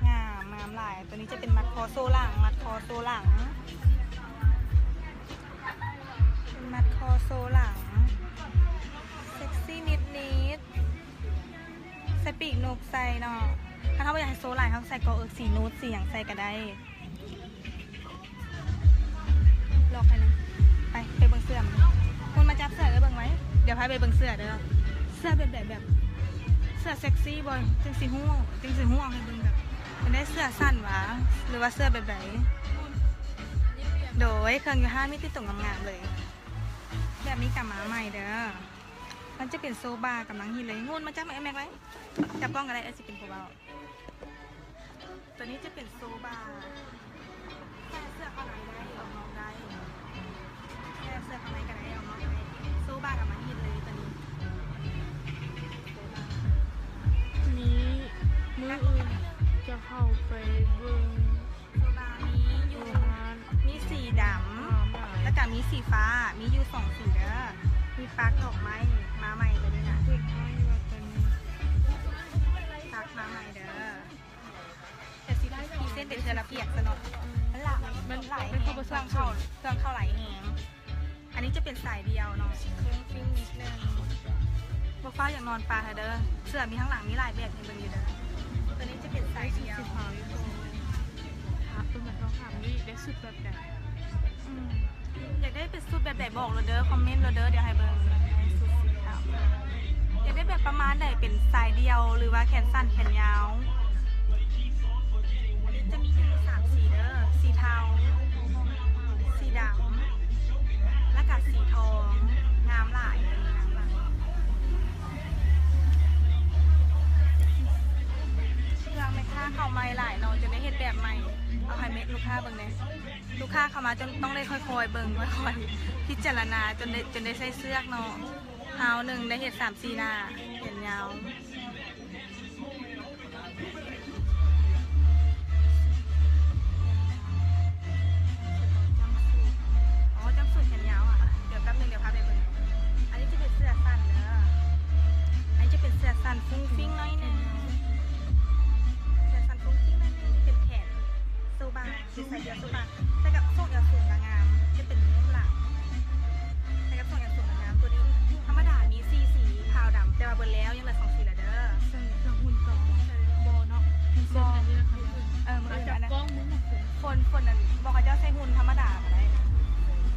ງາມ ງາມຫຼາຍ. ໂຕນີ້ຈະເປັນມັດຄໍໂຊຫຼັງ ມັດຄໍໂຊຫຼັງ ເປັນມັດຄໍໂຊຫຼັງ ເຊັກຊີນິດໆ ໃສ່ປີກນົກໃສ່ເນາະ. ຄັນເຮົາບໍ່ຢາກໃຫ້ໂຊຫຼາຍ ເຮົາໃສ່ກໍເອິກສີນູດ ສີຫຍັງໃສ່ກະໄດ້. ລອກໃຫ້ນະ ໄປ ໄປເບິ່ງເສື້ອ. ຄຸນມາຈັບເສື້ອໃຫ້ເບິ່ງໄວ້. ດຽວພາໄປເບິ່ງເສື້ອເດີ. ເສື້ອແບບໃດ? ແບບເສື້ອເຊັກຊີບໍ່? ຈຶ່ງຊິຮູ້ ຈຶ່ງຊິຮູ້ເອົາໃຫ້ເບິ່ງ ແບບເພິ່ນໄດ້ເສື້ອສັ້ນຫວາ ຫຼືວ່າເສື້ອແບບໃດ? ໂດຍ ເຄື່ອງຢູ່ຮ້ານມີແຕ່ໂຕງາມໆເລີຍ. ແບບນີ້ກະມາໃໝ່ເດີ. ມັນຈະເປັນໂຊບາກຳລັງຮິດເລີຍ. ງຸ່ນມາຈັບໃຫ້ອ້າຍແມັກໄວ້. ຈັບກ້ອງກະໄດ້ ອ້າຍຊິເປັນຜູ້ເວົ້າ. ໂຕນີ້ຈະເປັນໂຊບາ ໃສ່ເສື້ອເຂົ້າໃນໄດ້ ອອກນອກໄດ້ ໃສ່ເສື້ອເຂົ້າໃນກະໄດ້ ອອກນອກກະໄດ້. ໂຊບາກຳລັງຮິດເລີຍໂຕນີ້. ມີ ມື້ອື່ນຈະເຂົ້າໄປເບິ່ງ. ໂຊບາມີຢູ່ ມີສີດຳ ແລ້ວກະມີສີຟ້າ ມີຢູ່ສອງສີເດີ. ມີປັກດອກໄມ້ມາໃໝ່ເລີຍນະ ປັກມາໃໝ່ເດີ. ແຕ່ຊິພຣີເຊັນເປັນເທື່ອລະປຽກຊະເນາະ. ມັນຫຼາຍ ມັນຫຼາຍແຮງ ເຄື່ອງເຂົ້າ ເຄື່ອງເຂົ້າຫຼາຍແຮງ. ອັນນີ້ຈະເປັນສາຍດຽວເນາະ ໂຄ້ງຟິ້ງນິດໜຶ່ງ. ບໍ່ຟ້າວຢາກນອນປາເດີ. ເສື້ອມີຂ້າງຫຼັງ ມີຫຼາຍແບບໃຫ້ເບິ່ງຢູ່ເດີ. ໂຕນີ້ຈະເປັນສາຍດຽວ. ຖາມເພິ່ນວ່າຕ້ອງຖາມນີ້ ໄດ້ຊຸດແບບໃດ? ອືມ ຢາກໄດ້ເປັນຊຸດແບບໃດບອກໂລດເດີ ຄອມເມັນໂລດເດີ ດຽວໃຫ້ເບິ່ງ ຊຸດສີຂາວ ຢາກໄດ້ແບບປະມານໃດ ເປັນສາຍດ່ຽວ ຫຼືວ່າແຂນສັ້ນແຂນຍາວ? ອັນນີ້ຈະມີຢູ່ສາມສີເດີ ສີເທົາ ສີດຳ ແລ້ວກະສີທອງ ງາມຫຼາຍ ງາມຫຼາຍ. ເຄື່ອງແມ່ຄ້າເຂົ້າໃໝ່ຫຼາຍເນາະ ຈົນໄດ້ເຮັດແບບໃໝ່ ເອົາໃຫ້ແມ່ ລູກຄ້າເບິ່ງແດ່. ລູກຄ້າເຂົ້າມາຈົນຕ້ອງໄດ້ຄ່ອຍໆເບິ່ງ ຄ່ອຍໆພິຈາລະນາ ຈົນໄດ້ ຈົນໄດ້ໃສ່ເຊືອກເນາະ. ຮາວໜຶ່ງໄດ້ເຮັດສາມສີ່ໜ້າ ແຂນຍາວ. ອໍ ຈຳສູດແຂນຍາວອະ ດຽວແປັບໜຶ່ງ ດຽວພາໄປເບິ່ງ. ອັນນີ້ຈະເປັນເສື້ອສັ້ນເດີ ອັນນີ້ຈະເປັນເສື້ອສັ້ນຟຸ້ງຟິ້ງໜ້ອຍໜຶ່ງ ເສື້ອສັ້ນຟຸ້ງຟິ້ງໜ້ອຍໜຶ່ງ ເປັນແຂນໂຊບາ ເປັນສາຍດ່ຽວໂຊບາ ໃສ່ກັບສົ້ງເອວສູງກະງາມ ຈະເປັນນຸ້ມຫຼັງ ໃສ່ກັບສົ້ງເອວສູງກະງາມ. ໂຕນີ້ທຳມະດາມີສີ່ສີ ຂາວ ດຳ ແຕ່ວ່າເບິດແລ້ວ ຍັງເຫຼືອສອງສີລະເດີ. ໃສ່ເຄື່ອງຫຸ່ນຕໍ່ບໍ່ເນາະ ມີເຄື່ອງອັນນີ້ນະຄະ ເອີ ມື້ອື່ນອັນນັ້ນ ຄົນ ຄົນນັ້ນບອກເຂົາເຈົ້າໃສ່ຫຸ່ນທຳມະດາກະໄດ້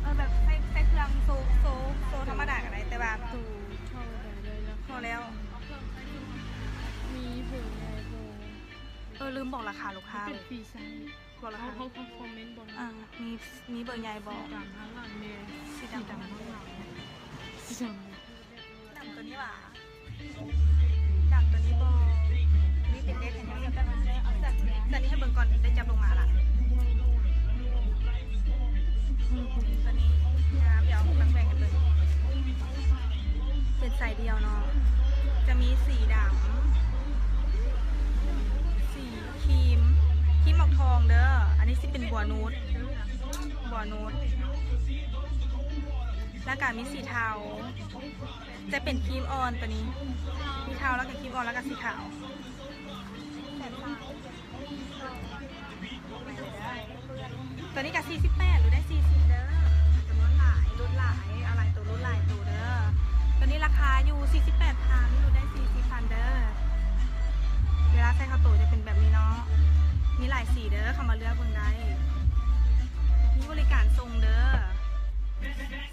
ເອີ ແບບໃສ່ ໃສ່ເຄື່ອງໂຊ ໂຊ ໂຊທຳມະດາກະໄດ້ ແຕ່ວ່າໂຕເທົ່າໃດລະ ພໍແລ້ວ ມີເບີໃດບໍ່? ເອີ ລືມບອກລາຄາລູກຄ້າເລີຍ ບອກລາຄາ ເຮົາ ເຮົາຄອມເມັນບອກ ອາ ມີ ມີເບີໃຫຍ່ບໍ່? ດຳທາງຫຼັງແດ່ ສີດຳ ສີດຳທາງຫຼັງ ສີດຳ ດຳໂຕນີ້ຫວາ? ດຳໂຕນີ້ບໍ່? ນີ້ເປັນເດດ ອັນນີ້ເປັນເດດ ເສື້ອ ເສື້ອນີ້ໃຫ້ເບິ່ງກ່ອນ ໄດ້ຈັບລົງມາລະ. ໂຕນີ້ງາມ ດຽວເອົາມາແບ່ງກັນເບິ່ງ ເປັນສາຍດ່ຽວເນາະ ຈະມີສີດຳ ສີຄຣີມ ຄຣີມອອກທອງເດີ. ອັນນີ້ຊິເປັນບົວນູດ ບົວນູດ ແລ້ວກະມີສີເທົາ ຈະເປັນຄຣີມອ່ອນໂຕນີ້ ມີເທົາ ແລ້ວກະຄຣີມອ່ອນ ແລ້ວກະສີຂາວ. ໂຕນີ້ກະສີ່ສິບແປດ ຫຼຸດໄດ້ສີ່ສິບເດີ ຈຳນວນຫຼາຍ ຫຼຸດຫຼາຍ ເອົາຫຼາຍໂຕ ຫຼຸດຫຼາຍໂຕເດີ. ໂຕນີ້ລາຄາຢູ່ສີ່ສິບແປດພັນ ຫຼຸດໄດ້ສີ່ສິບພັນເດີ. ເວລາໃສ່ເຂົ້າໂຕຈະເປັນແບບນີ້ເນາະ ມີຫຼາຍສີເດີ ເຂົ້າມາເລືອກເບິ່ງໄດ້ ມີບໍລິການສົ່ງເດີ.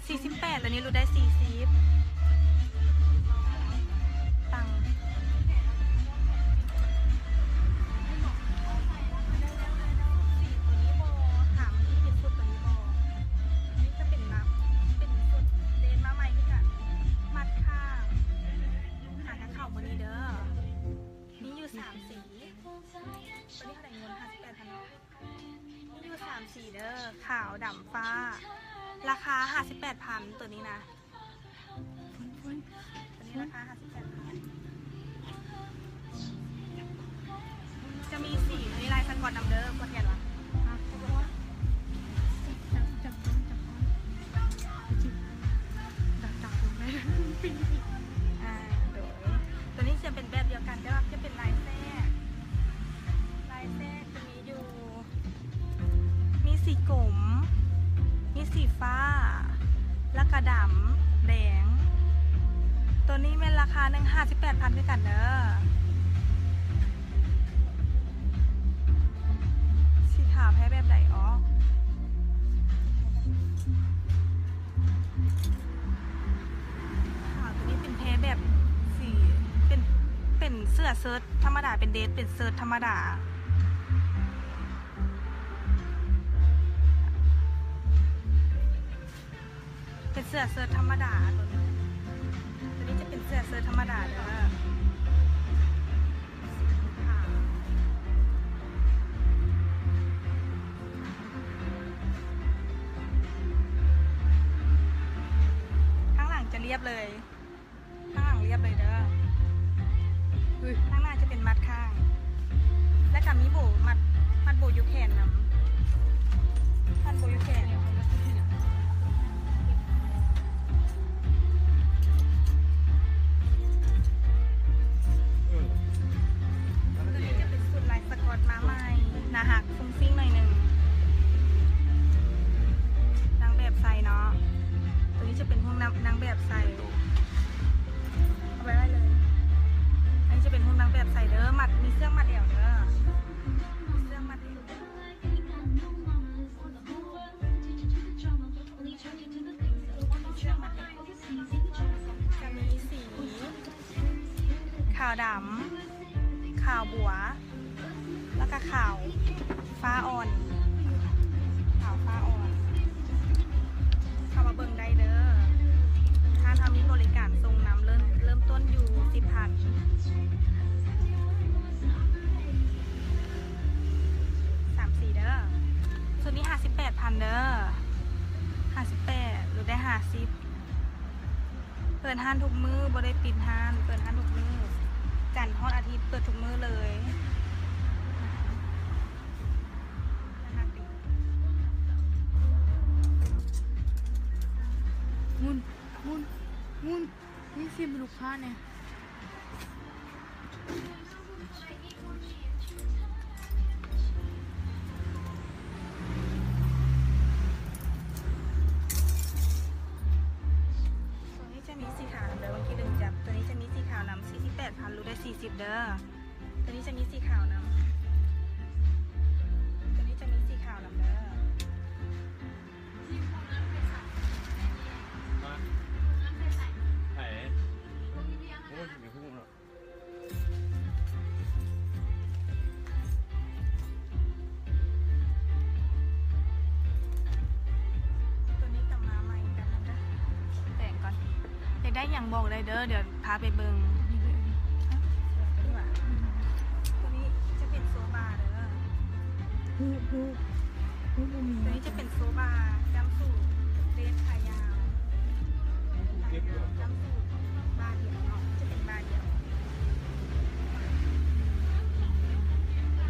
ສີ່ສິບແປດ ແລ້ວນີ້ຫຼຸດໄດ້ສີ່ສິບ ຕັງ. ສີໂຕນີ້ບໍ່ ຖາມມີເປັນຊຸດໂຕນີ້ບໍ່? ນີ້ຈະເປັນແບບ ເປັນຊຸດເດດມາໃໝ່ຄືກັນ ມັດຂ້າງ ຫາກະເຂົ້າມື້ນີ້ເດີ. ມີຢູ່ສາມສີ ໂຕນີ້ເທົ່າໃດເງິນ? ຫ້າສິບແປດພັນເນາະ. ມີຢູ່ສາມສີເດີ ຂາວ ດຳ ຟ້າ ລາຄາຫ້າສິບແປດພັນ ໂຕນີ້ນະ ໂຕນີ້ລາຄາຫ້າສິບແປດພັນ. ຈະມີສີ ມີລາຍສະກອດນຳເດີ ກວດແຂນລະ ຈັບ ຈັບ ຈັບ ຈັບ ຈັບ ຈັບ ອາ ໂດຍ ໂຕນີ້ຈະເປັນແບບດຽວກັນ ແຕ່ວ່າຈະເປັນລາຍແຊກ ລາຍແຊກຈະມີຢູ່ ມີສີກົມ ມີສີຟ້າ ແລ້ວກະດຳ ແດງ. ໂຕນີ້ແມ່ນລາຄາໜຶ່ງ ຫ້າສິບແປດພັນຄືກັນເດີ. ສີຂາວແພ້ແບບໃດ? ອໍ ຂາວໂຕນີ້ເປັນແພ້ແບບສີ ເປັນ ເປັນເສື້ອເຊີດທຳມະດາ ເປັນເດດ ເປັນເຊີດທຳມະດາ ເປັນເສື້ອເຊີດທຳມະດາ ໂຕນີ້ ໂຕນີ້ຈະເປັນເສື້ອເຊີດທຳມະດາເດີ. ທາງຫຼັງຈະລຽບເລີຍ ທາງຫຼັງລຽບເລີຍເດີ. ທາງໜ້າຈະເປັນມັດຂ້າງ ແລ້ວກະມີໂບ ມັດ ມັດໂບຢູ່ແຂນນຳ ມັດໂບຢູ່ແຂນ. ໂຕນີ້ຈະເປັນຊຸດລາຍສະກອດມາໃໝ່ ໜ້າຮັກ ຟຸ້ງຟິ້ງໜ້ອຍໜຶ່ງ ນາງແບບໃສ່ເນາະ. ໂຕນີ້ຈະເປັນພວກນາງ ນາງແບບໃສ່ ເອົາໄວ້ ໄວ້ເລີຍ. ອັນນີ້ຈະເປັນພວກນາງແບບໃສ່ເດີ ມັດ ມີເຊືອກມັດແອວເດີ ມີເຊືອກມັດແອວ. ໂຕນີ້ຈະເປັນຊຸດລາຍສະກອດມາໃໝ່ ໜ້າຮັກ ຟຸ້ງຟິ້ງໜ້ອຍໜຶ່ງ ນາງແບບໃສ່ເດີ ມັດມີເຊືອກມັດແອວເດີ ມີເຊືອກມັດແອວ. ຂາວດຳ ຂາວບົວ ແລ້ວກະຂາວຟ້າອ່ອນ ຂາວຟ້າອ່ອນ ເຂົ້າມາເບິ່ງໄດ້ເດີ. ຮ້ານເຮົາມີບໍລິການສົ່ງນຳ ເລີ່ມ ເລີ່ມຕົ້ນຢູ່ສິບພັນ ສາມສີເດີ. ຊຸດນີ້ຫ້າສິບແປດພັນເດີ ຫ້າສິບແປດ ຫຼຸດໄດ້ຫ້າສິບ. ເປີດຮ້ານທຸກມື້ ບໍ່ໄດ້ປິດຮ້ານ ເປີດຮ້ານທຸກມື້ ຈັນຮອດອາທິດເປີດທຸກມື້ເລີຍ. ໝູນ ໝູນ ໝູນ ນີ້ຊິມລູກຄ້າແດ່. ໂຕນີ້ຈະມີສີຂາວນຳເດີ ເມື່ອກີ້ລືມຈັບ. ໂຕນີ້ຈະມີສີຂາວນຳ ສີ່ສິບແປດພັນ ຫຼຸດໄດ້ສີ່ສິບເດີ. ໂຕນີ້ຈະມີສີຂາວນຳ ໂຕນີ້ຈະມີສີຂາວນຳເດີ. ມາ ໃຜ ໂອ້ຍ ຢ່າຮູ້ເນາະ. ໂຕນີ້ກະມາໃໝ່ກັນນະ ແຕ່ງກ່ອນ. ຢາກໄດ້ຫຍັງບອກໄດ້ເດີ ດຽວພາໄປເບິ່ງ. ໂຕນີ້ຈະເປັນໂຊບາເດີ. ໂຕນີ້ຈະເປັນໂຊບາ ຈຳສູດ ເດດຂາຍາວ ຈຳສູດບາດຽວເນາະ ຈະເປັນບາດຽວ.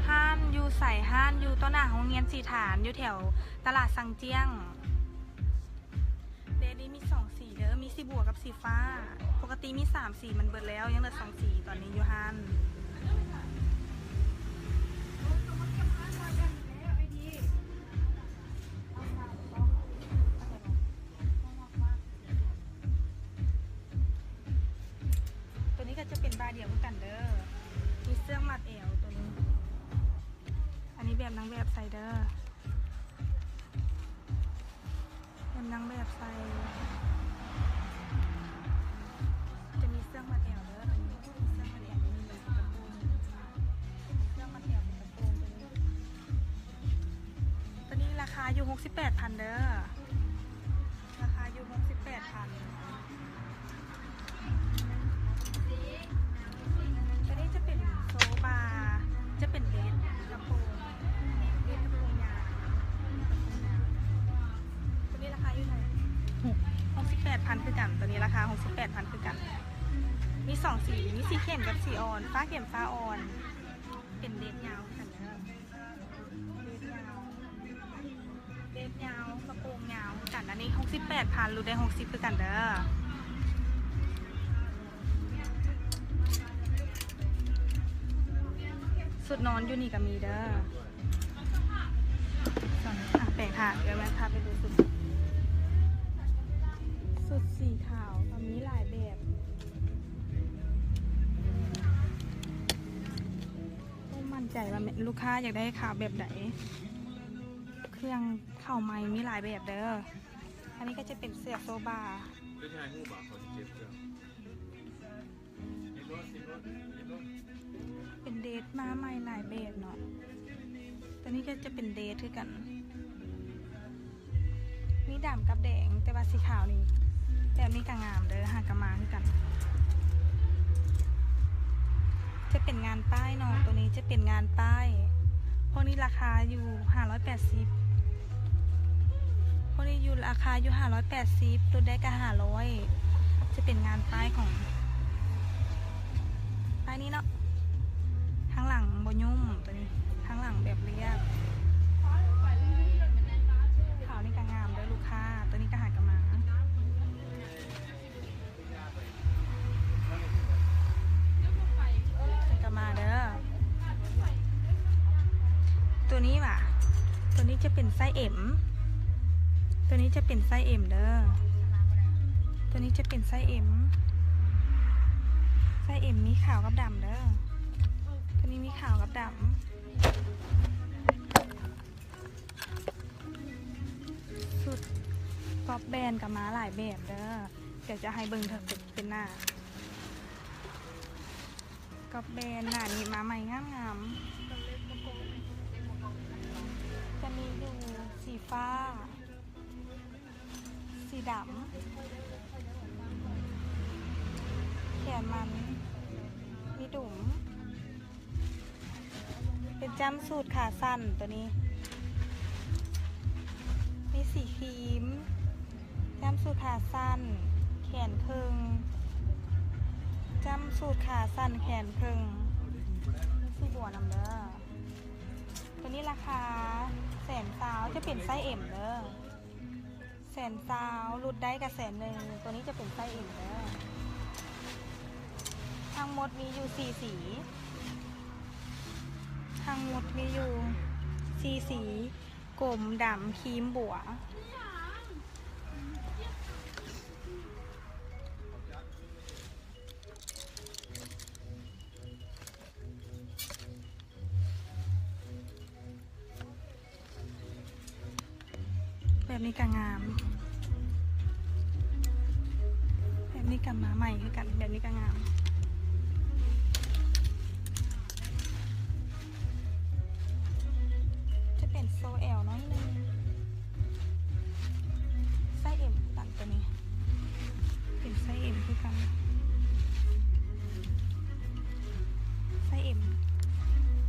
ຮ້ານຢູ່ໃສ? ຮ້ານຢູ່ຕໍ່ໜ້າໂຮງຮຽນສີຖານ ຢູ່ແຖວຕະຫຼາດຊັງຈຽງ. ເດດນີ້ມີສອງສີເດີ ມີສີບົວກັບສີຟ້າ. ປົກກະຕິມີສາມສີ ມັນເບິດແລ້ວ ຍັງເຫຼືອສອງສີ ຕອນນີ້ຢູ່ຮ້ານ. ໂຕນີ້ກະຈະເປັນບາດຽວຄືກັນເດີ ມີເຊືອກມັດແອວໂຕນີ້. ອັນນີ້ແບບນາງແບບໃສ່ເດີ ແບບນາງແບບໃສ່ ຈະມີເຊືອກມັດແອວເດີ ອັນນີ້ມີເຊືອກມັດແອວ ມີເປັນກະໂປງ ເຊືອກມັດແອວເປັນກະໂປງ ໂຕນີ້ລາຄາຢູ່ຫົກສິບແປດພັນເດີ ລາຄາຢູ່ຫົກສິບແປດພັນ. ໂຕນີ້ຈະເປັນໂຊບາ ຈະເປັນເດດກະໂປງ ເດດກະໂປງຍາວ. ໂຕນີ້ລາຄາຢູ່ເທົ່າໃດ? ຫົກສິບແປດພັນຄືກັນ ໂຕນີ້ລາຄາຫົກສິບແປດພັນຄືກັນ. ມີສອງສີ ມີສີເຂັ້ມກັບສີອ່ອນ ຟ້າເຂັ້ມຟ້າອ່ອນ ເປັນເດດຍາວຄືກັນເດີ. ເດດຍາວ ເດດຍາວ ກະໂປງຍາວຄືກັນ ອັນນີ້ຫົກສິບແປດພັນ ຫຼຸດໄດ້ຫົກສິບຄືກັນເດີ. ຊຸດນອນຢູ່ນີ້ກະມີເດີ ແປງຖ້າ ດຽວແມ່ພາໄປດູຊຸດ ຊຸດສີຂາວກະມີຫຼາຍແບບ. ບໍ່ໝັ້ນໃຈວ່າແມ່ນລູກຄ້າຢາກໄດ້ຂາວແບບໃດ ເຄື່ອງເຂົ້າໃໝ່ມີຫຼາຍແບບເດີ. ອັນນີ້ກະຈະເປັນເສື້ອໂຊບາ ເປັນເດດມາໃໝ່ຫຼາຍແບບເນາະ. ໂຕນີ້ກະຈະເປັນເດດຄືກັນ ມີດຳກັບແດງ ແຕ່ວ່າສີຂາວນີ້ ແບບນີ້ກະງາມເດີ ຫາກະມາຄືກັນ ຈະເປັນງານປ້າຍເນາະ ໂຕນີ້ຈະເປັນງານປ້າຍ. ພວກນີ້ລາຄາຢູ່ຫ້າຮ້ອຍແປດສິບ ພວກນີ້ຢູ່ລາຄາຢູ່ຫ້າຮ້ອຍແປດສິບ ຫຼຸດໄດ້ກະຫ້າຮ້ອຍ ຈະເປັນງານປ້າຍຂອງ ປ້າຍນີ້ເນາະ ທາງຫຼັງບໍ່ຫຍຸ້ມ ໂຕນີ້ ທາງຫຼັງແບບລຽບ. ຂາວນີ້ກະງາມເດີລູກຄ້າ ໂຕນີ້ກະຫາກະມາ ກະມາເດີ. ໂຕນີ້ຫວາ ໂຕນີ້ຈະເປັນໄຊເອັມ ໂຕນີ້ຈະເປັນໄຊເອັມເດີ ໂຕນີ້ຈະເປັນໄຊເອັມ ໄຊເອັມມີຂາວກັບດຳເດີ ໂຕນີ້ມີຂາວກັບດຳ. ຊຸດກອບແບນກະມາຫຼາຍແບບເດີ ດຽວຈະໃຫ້ເບິ່ງເຖິງເປັນໜ້າ. ກັບແບຣນໜ້ານີ້ມາໃໝ່ງາມໆ ຈະມີຢູ່ສີຟ້າ ສີດຳ ແຂນມັນມີດຸມ ເປັນຈຳສູດຂາສັ້ນໂຕນີ້ ມີສີຄຣີມ ຈຳສູດຂາສັ້ນແຂນເຄິ່ງ ຈຳສູດຂາສັ້ນແຂນເຄິ່ງ ມີສີບົວນຳເດີ. ໂຕນີ້ລາຄາແສນຊາວ ຈະເປັນໄຊ M ເດີ. ແສນຊາວ ຫຼຸດໄດ້ກະແສນໜຶ່ງ ໂຕນີ້ຈະເປັນໄຊ M ເດີ. ທັງໝົດມີຢູ່ສີ່ສີ ທັງໝົດມີຢູ່ສີ່ສີ ກົມ ດຳ ຄຣີມ ບົວ. ແບບນີ້ກະງາມ ແບບນີ້ກະມາໃໝ່ຄືກັນ ແບບນີ້ກະງາມ ຈະເປັນໂຊ L ໜ້ອຍໜຶ່ງ ໄຊ M ຄືກັນ ໂຕນີ້ເປັນໄຊ M ຄືກັນ ໄຊ M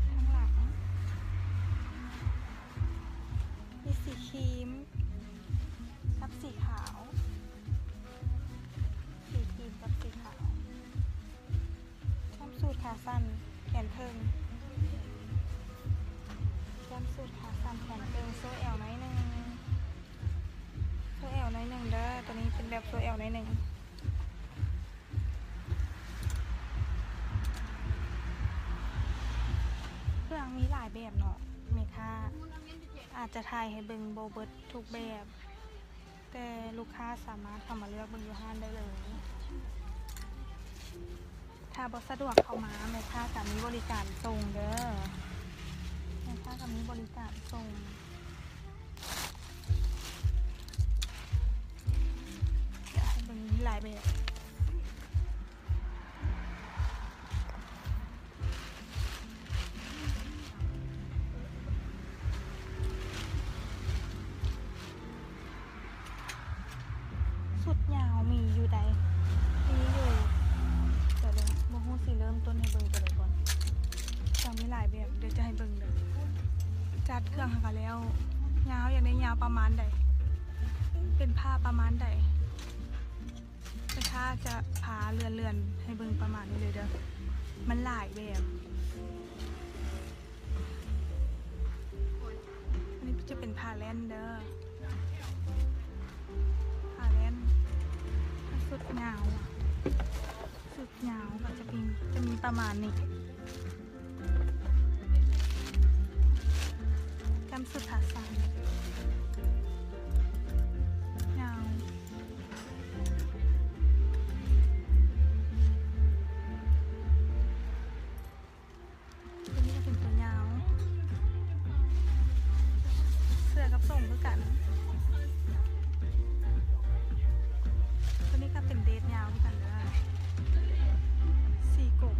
ທາງຫຼັງ ມີສີຄຣີມກັບສີຂາວ ສີຄຣີມກັບສີຂາວ ຈຳສູດຂາສັ້ນແຂນເຄິ່ງ ຈຳສູດຂາສັ້ນແຂນເຄິ່ງ ໂຊ L ໜ້ອຍໜຶ່ງ ໂຊ L ໜ້ອຍໜຶ່ງເດີ ໂຕນີ້ເປັນແບບໂຊ L ໜ້ອຍໜຶ່ງ. ເຄື່ອງມີຫຼາຍແບບເນາະ ແມ່ຄ້າອາດຈະຖ່າຍໃຫ້ເບິ່ງບໍ່ເບິດທຸກແບບ ແຕ່ລູກຄ້າສາມາດເຂົ້າມາເລືອກເບິ່ງຢູ່ຮ້ານໄດ້ເລີຍ. ຖ້າບໍ່ສະດວກເຂົ້າມາ ແມ່ຄ້າກະມີບໍລິການສົ່ງເດີ ແມ່ຄ້າກະມີບໍລິການສົ່ງ. ເບິ່ງມີຫຼາຍແບບ ຊຸດຍາວມີຢູ່ໃດ ມີຢູ່ ດຽວເບິ່ງ ບໍ່ຮູ້ຊິເລີ່ມຕົ້ນໃຫ້ເບິ່ງໂຕໃດກ່ອນ ເຄື່ອງມີຫຼາຍແບບ ດຽວຈະໃຫ້ເບິ່ງເດີ. ຈັດເຄື່ອງຫັ້ນກະແລ້ວ ຍາວ ຢາກໄດ້ຍາວປະມານໃດ ເປັນຜ້າປະມານໃດ ແຕ່ຖ້າຈະພາເລື່ອນໆໃຫ້ເບິ່ງປະມານນີ້ເລີຍເດີ ມັນຫຼາຍແບບ. ອັນນີ້ຈະເປັນຜ້າແລ່ນເດີ ຜ້າແລ່ນ ຊຸດຍາວ ຊຸດຍາວກະຈະມີ ຈະມີປະມານນີ້ ຈຳຊຸດຂາສັ້ນຍາວ. ໂຕນີ້ກະເປັນໂຕຍາວ ເສື້ອກັບໂສ້ງຄືກັນ ໂຕນີ້ກະເປັນເດດຍາວຄືກັນເດີ ສີກົມ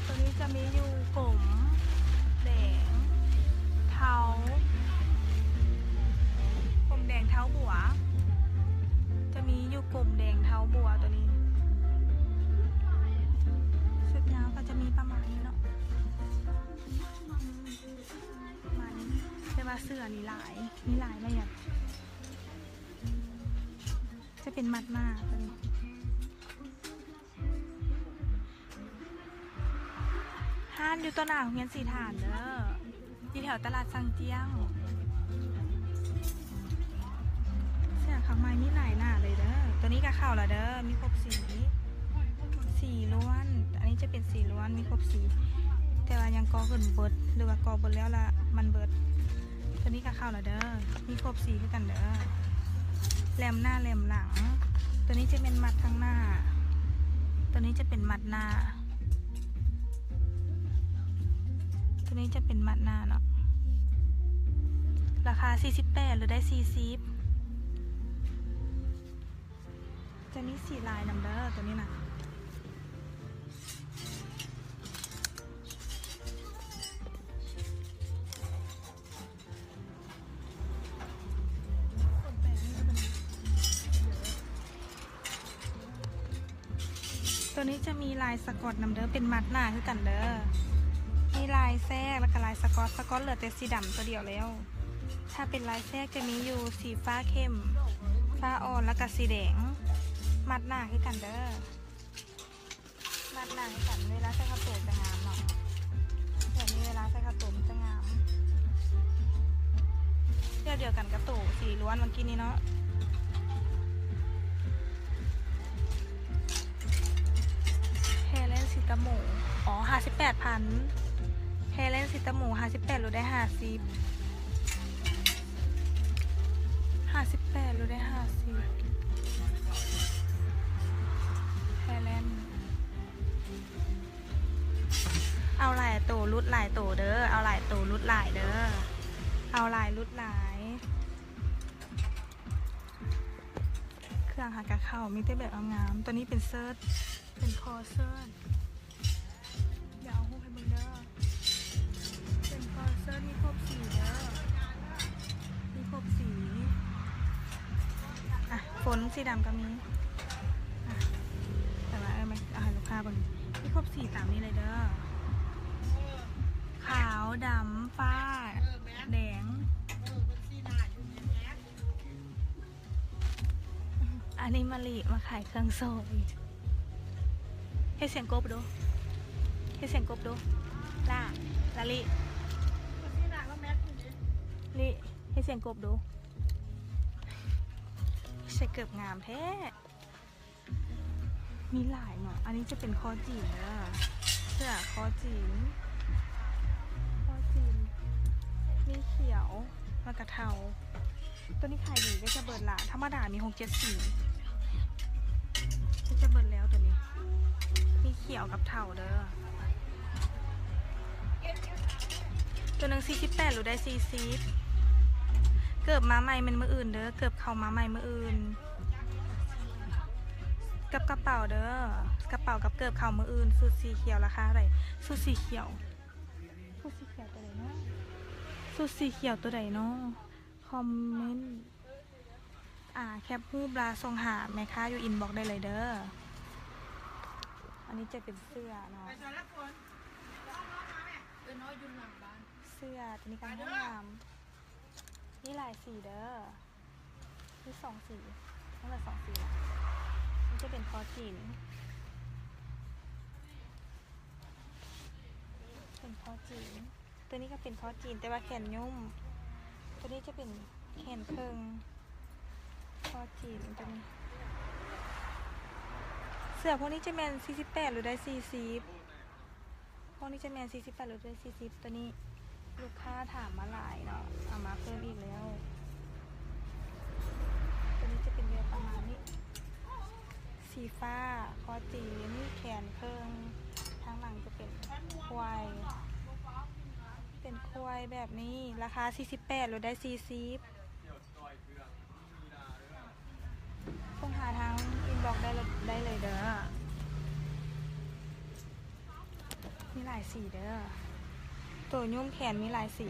ໂຕນີ້ຈະມີຢູ່ກົມ ແດງ ເທົາ ກົມແດງເທົາບົວ ຈະມີຢູ່ກົມແດງເທົາບົວໂຕນີ້ ຊຸດຍາວກະຈະມີປະມານນີ້ເນາະ ປະມານນີ້ ແຕ່ວ່າເສື້ອນີ້ຫຼາຍ ມີຫຼາຍແບບ ຈະເປັນມັດໜ້າໂຕນີ້. ຮ້ານຢູ່ຕໍ່ໜ້າໂຮງຮຽນສີຖານເດີ ຢູ່ແຖວຕະຫຼາດຊັງຈຽງ ເສື້ອຂາວໃໝ່ມີຫຼາຍໜ້າເລີຍເດີ ໂຕນີ້ກະເຂົ້າລະເດີ ມີຄົບສີ ສີລ້ວນ ອັນນີ້ຈະເປັນສີລ້ວນ ມີຄົບສີ ແຕ່ວ່າຍັງກໍ່ຂຶ້ນບໍ່ເບິດ ຫຼືວ່າກໍ່ເບິດແລ້ວລະມັນເບິດ. ໂຕນີ້ກະເຂົ້າລະເດີ ມີຄົບສີຄືກັນເດີ ແຫຼມໜ້າແຫຼມຫຼັງ ໂຕນີ້ຈະແມ່ນມັດທາງໜ້າ ໂຕນີ້ຈະເປັນມັດໜ້າ ໂຕນີ້ຈະເປັນມັດໜ້າເນາະ ລາຄາສີ່ສິບແປດ ຫຼືໄດ້ສີ່ສິບ. ຈະມີສີລາຍນຳເດີ ໂຕນີ້ນະ. ໂຕນີ້ຈະມີລາຍສະກອດນຳເດີ ເປັນມັດໜາຄືກັນເດີ. ມີລາຍແຊກ ແລ້ວກະລາຍສະກອດ. ສະກອດເຫຼືອແຕ່ສີດຳໂຕດຽວແລ້ວ. ຖ້າເປັນລາຍແຊກຈະມີຢູ່ສີຟ້າເຂັ້ມ, ຟ້າອ່ອນ ແລ້ວກະສີແດງ. ມັດໜາຄືກັນເດີ. ມັດໜາໃຫ້ກັນ ເວລາໃສ່ເຂົ້າໂຕຈະງາມເນາະ. ແບບນີ້ເວລາໃສ່ເຂົ້າໂຕມັນຈະງາມ. ແບບດຽວກັນກັບໂຕສີລ້ວນເມື່ອກີ້ນີ້ເນາະ. ແຮແລນສີຕະໝູ ອໍ ຫ້າສິບແປດພັນ. ແຮແລນສີຕະໝູ ຫ້າສິບແປດ ຫຼຸດໄດ້ຫ້າສິບ. ຫ້າສິບແປດ ຫຼຸດໄດ້ຫ້າສິບ. ແຮແລນ ເອົາຫຼາຍໂຕ ຫຼຸດຫຼາຍໂຕເດີ. ເອົາຫຼາຍໂຕ ຫຼຸດຫຼາຍເດີ. ເອົາຫຼາຍ ຫຼຸດຫຼາຍ. ເຄື່ອງຫາກະເຂົ້າ ມີແຕ່ແບບງາມໆ. ໂຕນີ້ເປັນເຊີດ ເປັນຄໍເຊີດ. ດຽວເອົາຮູບໃຫ້ເບິ່ງເດີ. ເປັນຄໍເຊີດ ມີຄົບສີເດີ. ມີຄົບສີ. ອ່ະ ຝົນ ສີດຳກໍມີ. ອ່ະ ແຕ່ວ່າ ເອີ ມາເອົາໃຫ້ລູກຄ້າເບິ່ງ. ມີຄົບສີຕາມນີ້ເລີຍເດີ. ຂາວ ດຳ ຟ້າ ແດງ. ອັນນີ້ມະລິມາຂາຍເຄື່ອງໂຊ. ເຮັດສຽງກົບດູ. ເຮັດສຽງກົບດູ. ລາ ລາລິ ລິ ເຮັດສຽງກົບດູ. ໃສ່ເກີບງາມແທ້. ມີຫຼາຍເນາະ. ອັນນີ້ຈະເປັນຄໍຈີນເດີ. ເສື້ອຄໍຈີນ ຄໍຈີນ ມີຂຽວ ແລ້ວກະເທົາ. ໂຕນີ້ຂາຍດີ ກໍຈະເບິດລະ. ທຳມະດາມີຫົກເຈັດສີ ກໍຈະເບິດແລ້ວໂຕນີ້. ມີຂຽວກັບເທົາເດີ. ໂຕໜຶ່ງສີ່ສິບແປດ ຫຼຸດໄດ້ສີ່ສິບ. ເກີບມາໃໝ່ແມ່ນມື້ອື່ນເດີ. ເກີບເຂົ້າມາໃໝ່ມື້ອື່ນ. ກັບກະເປົາເດີ. ກະເປົາກັບເກີບເຂົ້າມື້ອື່ນ. ຊຸດສີຂຽວລາຄາເທົ່າໃດ? ຊຸດສີຂຽວ ຊຸດສີຂຽວໂຕໃດເນາະ? ຊຸດສີຂຽວໂຕໃດເນາະ? ຄອມເມັນ ອ່າ ແຄບຮູບລະສົ່ງຫາແມ່ຄ້າຢູ່ອິນບັອກໄດ້ເລີຍເດີ. ອັນນີ້ຈະເປັນເສື້ອເນາະ. ເສື້ອໂຕນີ້ກໍງາມ. ມີຫຼາຍສີເດີ. ມີສອງສີ ທັງໝົດສອງສີລະ. ນີ້ຈະເປັນຄໍຈີນ ເປັນຄໍຈີນ. ໂຕນີ້ກໍເປັນຄໍຈີນ ແຕ່ວ່າແຂນຫຍຸ້ມ. ໂຕນີ້ຈະເປັນແຂນເຄິ່ງ ຄໍຈີນໂຕນີ້. ເສື້ອພວກນີ້ຈະແມ່ນສີ່ສິບແປດ ຫຼືໄດ້ສີ່ສິບ. ພວກນີ້ຈະແມ່ນສີ່ສິບແປດ ຫຼືໄດ້ສີ່ສິບ. ໂຕນີ້ລູກຄ້າຖາມມາຫຼາຍເນາະ ເອົາມາເພີ່ມອີກແລ້ວ. ໂຕນີ້ຈະເປັນແບບປະມານນີ້ ສີຟ້າ ຄໍຈີນ ແຂນເຄິ່ງ. ທາງຫຼັງຈະເປັນຄວາຍ ເປັນຄວາຍແບບນີ້ ລາຄາສີ່ສິບແປດ ຫຼືໄດ້ສີ່ສິບ. ສົ່ງຫາທາງອິນບັອກໄດ້ ໄດ້ເລີຍເດີ. ມີຫຼາຍສີເດີ. ໂຕຫຍຸ້ມແຂນມີຫຼາຍສີ.